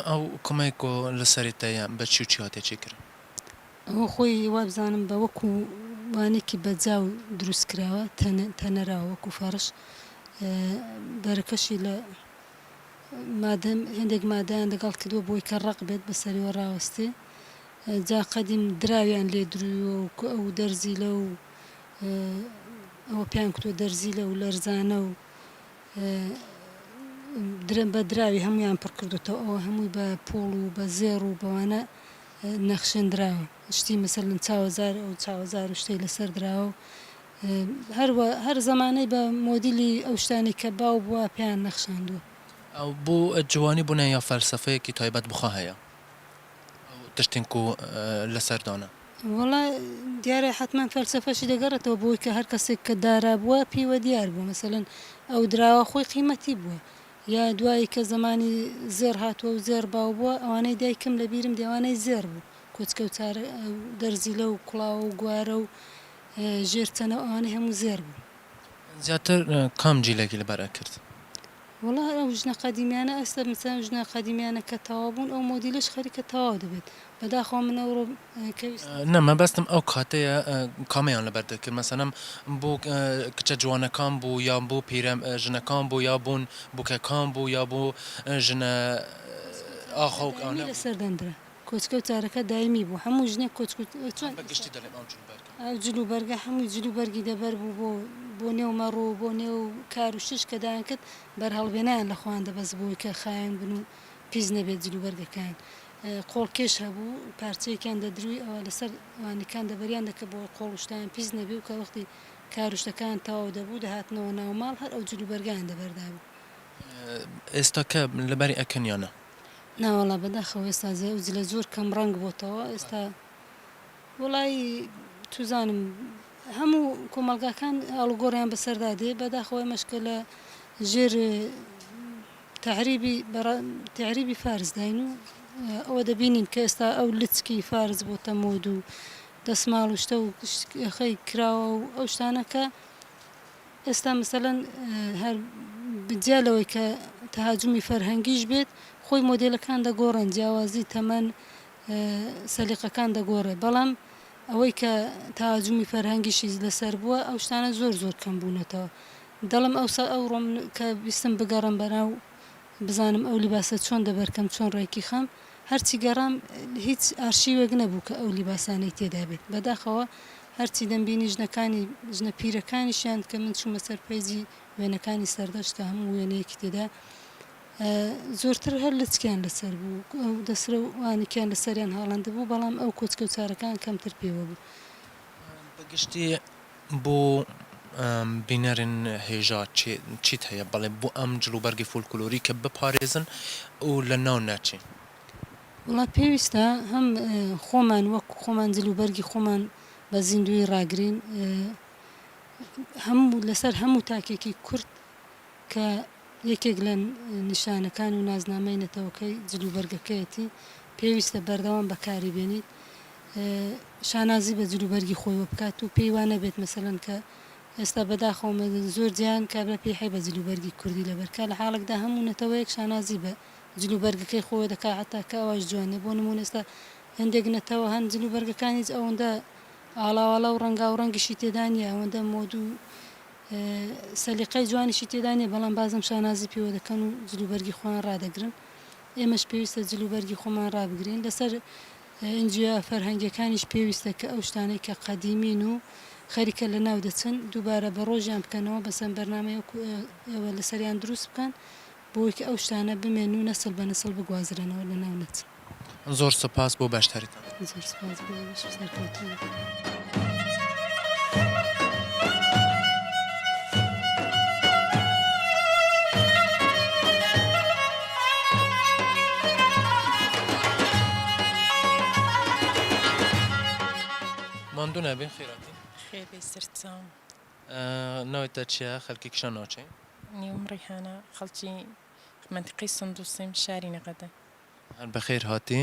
ئەو کومەی کو لە سەرێ تە یە بە چی و چی هاتیە چێ کرن؟ ئەوە خۆی وابزانم بە وەکوو وانێکی بە جاو دروست کراوە تەنەراوە وەکوو فەڕش بەرەکەشی لە مادە هێندێک مادەیان دەگەڵ کردووە بۆی کە ڕەق بێت بەسەریەوە ڕاوەستێ جا قەدیم دراویان لێ درویوە و ئەو دەرزیلە و ئەوە پێیان کوتوە دەرزیلە و لەرزانە و بە دراوی هەموویان پڕ کردوتەوە ئەوە هەمووی بە پۆڵ و بە زێڕ و بەوانە نەخشێندراوە شتی مەسەلەن چاوەزار ئەو چاوەزار و شتەی لەسەر دراوە و هەر وە هەر زەمانەی بە مۆدیلی ئەو شتانەی کە باو بووە پێیان نەخشاندووە. ئەو بۆ جوانی بوونە یا فەلسەفەیەکی تایبەت بخوا هەیە ئەو تشتێن کو لەسەر دانە؟ وەڵا دیارە حەتمەن فەلسەفەشی دەگەڕێتەوە بۆی کە هەر کەسێک کە دارا بووە پیوە دیار بووە مەسەلەن ئەو دراوە خۆی قیمەتی بووە یا دوایی کە زەمانی زێڕ هاتووە و زێڕ باو بووە ئەوانەی دایکم لە بیرم دێ ئەوانەی زێڕ بوو کۆچکە و چارە و دەرزیلە و کوڵاوە و گوارە و ژێر چەنە و ئەوانەی هەموو زێڕ بوو. زیاتر کام جیلەکی لەبەر ئەکرد؟ وەڵا هەر ئەو ژنە قەدیمیانە ئێستا مەسەلەن ژنە قەدیمیانە کە تەواو بوون ئەو مۆدیلەش خەریکە تەواو دەبێت بەداخەوە من ئەوڕۆ کە ویستم. نا مەبەستم ئەو کاتەیە کامەیان لەبەر دەکرد مەسەلەن بۆ کچە جوانەکان بوو یان بۆ پیرە ژنەکان بوو یا بۆن بوکەکان بوو یا بۆ ژنە ئاخا و دایمی ئەوانە بوو. لەسەر دەندرا کۆچکە و چارەکە دایمی بوو هەموو ژنێک کۆچک و چۆن بە ئێستا گشتی دەلێم ئەو جل و بەرگە. ئەو جل و بەرگە هەمووی جل و بەرگی دەبەر بوو بۆ بۆ نێو مەڕ و بۆ نێو کار و شتیش کە دایانکرد بەرهەڵبێنایان لە خۆیان دەبەست بۆی کە خاوێن بن و پیس نەبێت جل و بەرگەکەیان. قۆڵکێش هەبوو پارچەیەکیان دەدرووی ئەوە لەسەر وانیکان دەبەریان دەکرد بۆ قۆڵ و شتیان پیس نەبێ و کە وەختی کار و شتەکان تەواو دەبوو دەهاتنەوە ناو ماڵ هەر ئەو جل و بەرگەیان دەبەردابوو. ئێستا کە لەبەری ئەکەن یا نا؟ ناوەڵا بەداخەوە ئێستا ئەو جلە زۆر کەم ڕەنگ بۆتەوە ئێستا وەڵایی چوزانم هەموو کۆمەڵگاکان ئاڵوگۆڕیان بەسەردا دێ بەداخەوە ئێمەش کە لە ژێر تەعریبی تەعریبی فارس داین و ئەوە دەبینین کە ئێستا ئەو لچکی فارس بۆتە مۆد و دەسماڵ و شتە و خەی کراوە و ئەو شتانە کە ئێستا مەسەلەن هەر جیا لەوەی کە تەهاجومی فەرهەنگیش بێت خۆی مۆدێلەکان دەگۆڕێن جیاوازی تەمەن سەلیقەکان دەگۆڕێ بەڵام ئەوەی کە تەهاجومی فەرهەنگیشی لەسەر بووە ئەو شتانە زۆر زۆر کەم بوونەتەوە دەڵێم ئەوسا ئەوڕۆ من کە ویستم بگەڕێم بەناو بزانم ئەو لیباسە چۆن دەبەرکەم چۆن ڕێکی خەم هەرچی گەڕام هیچ ئارشیوێک نەبوو کە ئەو لیباسانەی تێدا بێت بەداخەوە هەرچی دەمبینی ژنەکانی ژنە پیرەکانیشیان کە من چوومە سەر پەیجی وێنەکانی سەردەشت کە هەموو وێنەیەکی تێدا زۆرتر هەر لچکیان لەسەر بوو ئەو دەسرە و وانیکیان لەسەریان هاڵاندبوو بەڵام ئەو کۆچکە و چارەکان کەمتر پێوە بوو. بە گشتی بۆ بینەرن هێژا چیت هەیە بەڵێ بۆ ئەم جلوبەرگی فۆلکلۆری کە بپارێزن و لە ناو نەچین؟ وەڵا پێویستە هەم خۆمان وەک خۆمان جلوبەرگی خۆمان بە زیندوویی ڕاگرین هەموو لەسەر هەموو تاکێکی کورد کە یەکێک لە نیشانەکان و نازنامەی نەتەوەکەی جلوبەرگەکەیەتی، پێویستە بەردەوام بەکاری بێنیت، شانازی بە جلوبەرگی خۆیوە بکات و پێی وا نەبێت مەسەلەن کە ئێستا بەداخەوە زۆر جیان کابرا پێی حەیبە جلوبەرگی کوردی لەبەر کا لە حاڵێکدا هەموو نەتەوەیەک شانازی بە جلوبەرگەکەی خۆیوە دەکات حەتا کە ئەوایش جوان نیە بۆ نموونە ئێستا هەندێک نەتەوە هەن جلوبەرگەکان هیچ ئەوەندە ئاڵاواڵا و ڕەنگاوڕەنگیشی تێدا نیە ئەوەندە مۆد و سەلیقەی جوانیشی تێدا نیە بەڵام بازم شانازی پێوە دەکەن و جلوبەرگی خۆیان ڕادەگرن ئێمەش پێویستە جلوبەرگی خۆمان ڕابگرین لەسەر ئینجیۆ فەرهەنگیەکانیش پێویستە کە ئەو شتانەی کە قەدیمین و خەریکە لەناو دەچن دووبارە بەڕۆژیان بکەنەوە بەسەن بەرنامەی وەکو ئێوە لەسەریان دروست بکەن بۆی کە ئەو شتانە بمێنن و نەسل بە نەسل بگوازرێنەوە لەناو نەچن. زۆر سوپاس بۆ بەشداریتان. زۆر سوپاس بۆ ئێوەش سەرکەوتوو بن. ماندوو نەبی خێرهاتی. خێر بێی سەرچاوم. ناوی تە چیە خەلکی کیژان ناوچەی؟ نێوم ڕیحانە خەڵکی مەنتیقەی سندوسیم شاری نەغەدە. هەر بەخێر هاتی.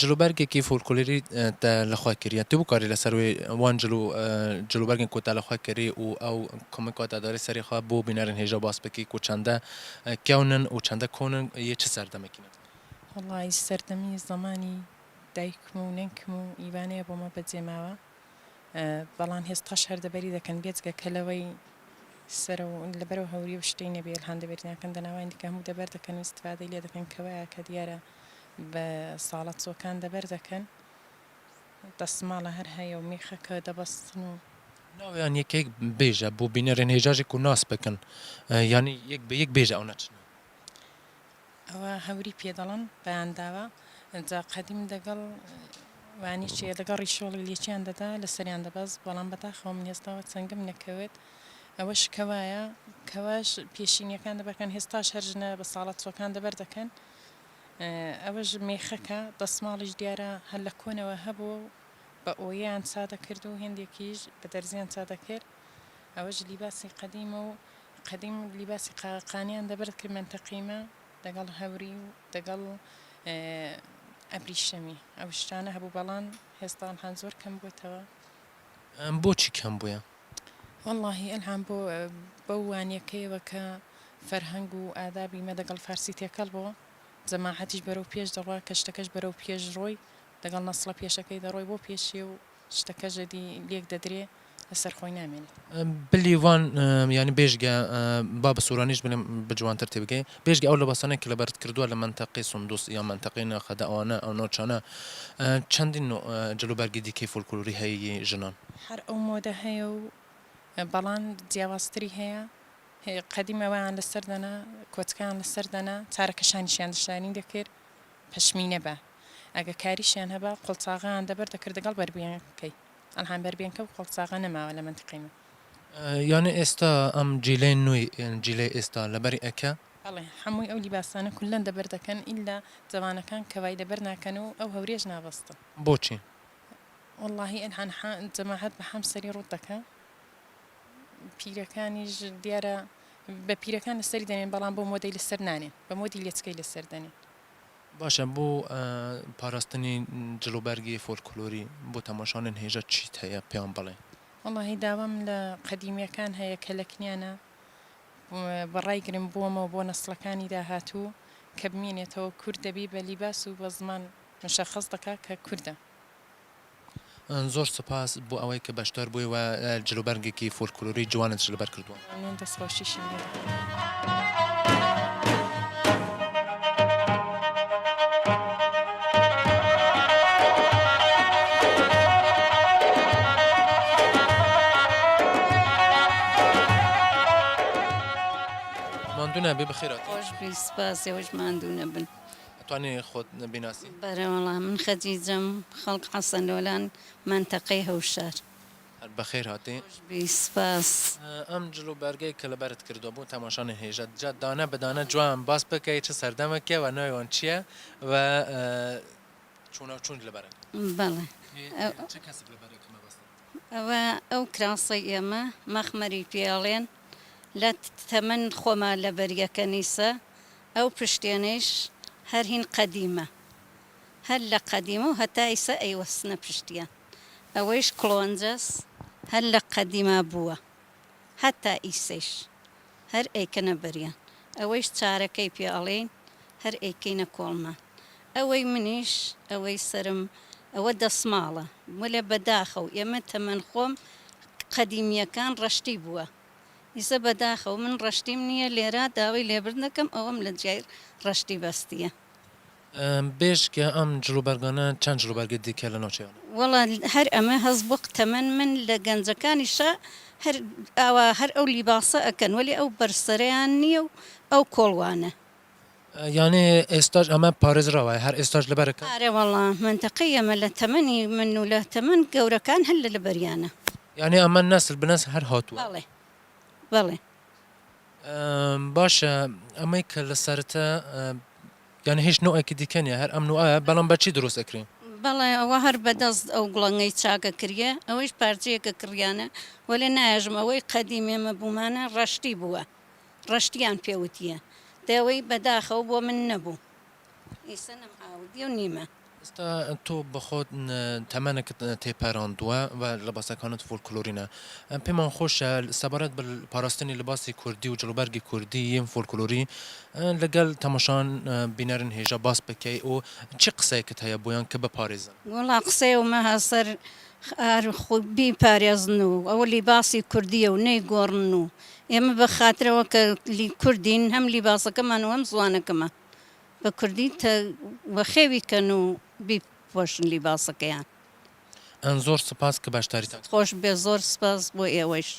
جلوبەرگێکی فۆلکلۆری تە لە خۆ کریە تو بکاری لەسەر وێ وان جلو جلوبەرگن کو تە لە خۆ کری و ئەو کۆمکا تە دارێ سەری خۆ بۆ بینەرن هێژا باس بکی کو چەندە کەونن و چەندە کۆنن یێ چ سەردەمەکینە؟ وەڵایی سەردەمی زەمانی دایکم و نەنکم و ئیوانەیە بۆمە بەجێ ماوە بەڵام هێستاش هەر دەبەری دەکەن بێجگە کە لەوەی سەرە و لەبەرەو هەوری و شتەی نەبێ الحان دەبەری ناکەن دەناوانی دیکە هەموو دەبەر دەکەن و ئیستفادەی لێ دەکەن کەوایە کە دیارە بە ساڵە چۆکان دەبەر دەکەن دەسماڵە هەر هەیە و میخەکە دەبەستن و. ناویان یەک یەک بێژە بۆ بینەرێن هێژاژێ کو ناس بکەن یانی یەک بە یەک بێژە ئەونە چنە. ئەوە هەوری پێ دەڵن بەیان داوە جا قەدیم دەگەڵ وانیشێ لەگەڵ ڕیشۆڵی لێکیان دەدا لەسەریان دەبەست بەڵام بەداخەوە من هێستاوە چەنگم نەکەوت ئەوەش کەوایە کەواش پێشینیەکان دەبەرکەن هێستاش هەر ژنە بە ساڵە چۆکان دەبەر دەکەن ئەوەش مێخەکە دەسماڵیش دیارە هەر لە کۆنەوە هەبوو و بە ئۆیان چا دەکرد و هێندێکیش بە دەرزیان چا دەکرد ئەوەش لیباسی قەدیمە و قەدیم لیباسی قاقانیان دەبرد کرد مەنتەقیمە دەگەڵ هەوری و دەگەڵ ئەبریشەمی ئەو شتانە هەبوو بەڵام هێستا ئەلحان زۆر کەم بووەتەوە. بۆچی کەم بوویە؟ وەڵاهی ئەلحان بۆ بەو وانیەکەیەوە کە. فەرهەنگ و ئادابی مە دەگەڵ فارسی تێکەڵ بۆ، جەماعەتیش بەرەو پێش دەڕوا، کە شتەکەش بەرەو پێش ڕۆی دەگەڵ نەسڵە پێشەکەی دەڕۆی بۆ پێشێ و شتەکەش ئەدی لێک دەدرێ لەسەر خۆی نامێنێ. بلی وان یانی بێژگە با بە سۆرانیش بلێم بە جوانتر تێبگەی بێژگە ئەو لەباسانەی کە لەبەرت کردووە لە مەنتەقەی سندوس یان مەنتەقەی ناخەدە ئەوانە ئەو ناوچانە چەندین نوع جلوبەرگی دیکەی فۆلکلۆری هەیە ی ژنان؟ هەر ئەو مۆدە هەیە و بەڵان جیاوازتری هەیە قەدیم ئەوەیان لەسەر دەنا کۆچکەیان لەسەر دەنا چارەکەشانیشیان دشانی دەکرد پەشمینە بە ئەگە کاریشیان هەبا قۆڵچاغەیان دەبەر دەکرد دەگەڵ بەربیانکەی ئەلهان بەربیانکە و قۆڵچاغە نەماوە لە مەنتیقەی من. یانی ئێستا ئەم جیلەی نوی جیلەی ئێستا لەبەری ئەکە؟ بەڵێ هەمووی ئەو لیباسانە کوللەن دەبەر دەکەن ئیلا جەوانەکان کەوای لەبەر ناکەن و ئەو هەورێش نابەستن. بۆچی؟ وەڵاهی ئەلهان جەماعەت بە حەم سەری ڕووت دەکا. پیرەکانیش دیارە بە پیرەکان لەسەری دەنێن بەڵام بۆ مۆدەی لەسەر نانێن بە مۆدی لێچکەی لەسەر دەنێن. باشە بۆ پاراستنی جلوبەرگی فۆلکلۆری بۆ تەماشانێن هێژا چیت هەیە پێیان بڵێ؟ وەڵاهی داوام لە قەدیمیەکان هەیە کە لە کنیانە بە ڕایگرن بۆمەوە بۆ نەسڵەکانی داهاتوو کە بمێنێتەوە کورد دەبی بە لیباس و بە زمان مشەخەس دەکا کە کوردە. زۆر سوپاس بۆ ئەوەی کە بەشدار بووی و جلوبەرگێکی فۆلکلۆری جوانت لەبەر کردووە. مەمنون دەستخۆشیشم لێ دەکەم. ماندوو نەبی بەخێر هاتی. خۆش بی سوپاس ئێوەش ماندوو نەبن. ئەتوانی خۆت بیناسی؟ بەرەوەڵا من خەجیجەم خەڵک حەسەنۆلان مەنتەقەی هەوشار. هەر بەخێر هاتی. خۆش بی سپاس. ئەم جل و بەرگەی کە لەبەرت کردوە بۆ تەماشانی هێژا جا دانە بە دانە جوان باس بکەی چ سەردەمەکە و ناوی وان چیە و چۆنا و چۆن لەبەرە. بەڵێ. چ کەسێک لەبەرە کە مەبەستە؟ ئەوە ئەو کراسەی ئێمە مەخمەری پێ ئەڵێن لە تەمەن خۆما لەبەریەکەنیسە ئەو پشتێنەیش هەر هین قەدیمە هەر لە قەدیمەو هەتا ئیسە ئەیوەسنە پشتیان ئەوەیش کڵۆنجەس هەر لە قەدیما بووە هەتا ئیسەیش هەر ئەیکەنە بەریان ئەوەیش چارەکەی پێ ئەڵێین هەر ئەیکەینە کۆڵمان ئەوەی منیش ئەوەی سەرم ئەوە دەسماڵە وەلێ بەداخەو ئێمە تەمەن خۆم قەدیمیەکان ڕەشتی بووە ئیسە بەداخەوە من ڕەشتیم نییە لێرە داوای لێبردن دەکەم ئەوەم لە جیای ڕەشتی بەستیە. بێجگە ئەم جلوبەرگانە چەند جلوبەرگی دیکە لە ناوچەیانە؟ وەڵا هەر ئەمە هەس بۆق تەمەن من لە گەنجەکانیشا هەر ئاوا هەر ئەو لیباسە ئەکەن وەلی ئەو بەرسەرەیان نییە و ئەو کۆڵوانە. یانی ئێستاش ئەمە پارێزراوە هەر ئێستاش لەبەرەکەن؟ ئارێ وەڵا مەنتەقەی ئێمە لە تەمەنی من و لە تەمەن گەورەکان هەر لە لەبەریانە. یانی ئەمە نەسل بە نەسل هەر هاتووە؟ بەڵێ بەڵێ. باشە ئەمەی کە لە سەرتە یانی هیچ نوعێکی دیکە نیە هەر ئەم نوعە بەڵام بە چی دروست ئەکرێ؟ بەڵێ ئەوە هەر بە دەست ئەو گوڵەنگەی چاکە کریە ئەوەیش پارچەیەکە کڕیانە وەلێ نایەژم ئەوەی قەدیم ئێمە بوومانە ڕەشتی بووە. ڕەشتیان پێ وتیە دەوەی بەداخەوە بۆ من نەبوو ئیسە نەم هاوردیە و نیمە. ئێستا تۆ بەخۆت تەمەنەکت تێپەراندووە و لباسەکانت فۆلکلۆرینە پێمان خۆشە سەبارەت بە پاراستنی لباسی کوردی و جلوبەرگی کوردی یم فۆلکلۆری لەگەل تەماشان بینەرن هێژا باس بکەی و چی قسەیەکت هەیە بۆیان کە بپارێزن؟ وەڵا قسەیەومە هەسەر هەر خۆ بیپارێزن و ئەوە لیباسی کوردیە و نەیگۆڕن و ئێمە بە خاترەوە کە کوردین هەم لیباسەکەمان و هەم زوانەکەمان بە کوردی تە وەخێوی کەن و بیپۆشن لیباسەکەیان. زۆر سوپاس کە بەشداریتان کرد. خۆش بێ زۆر سپاس بۆ ئێوەش.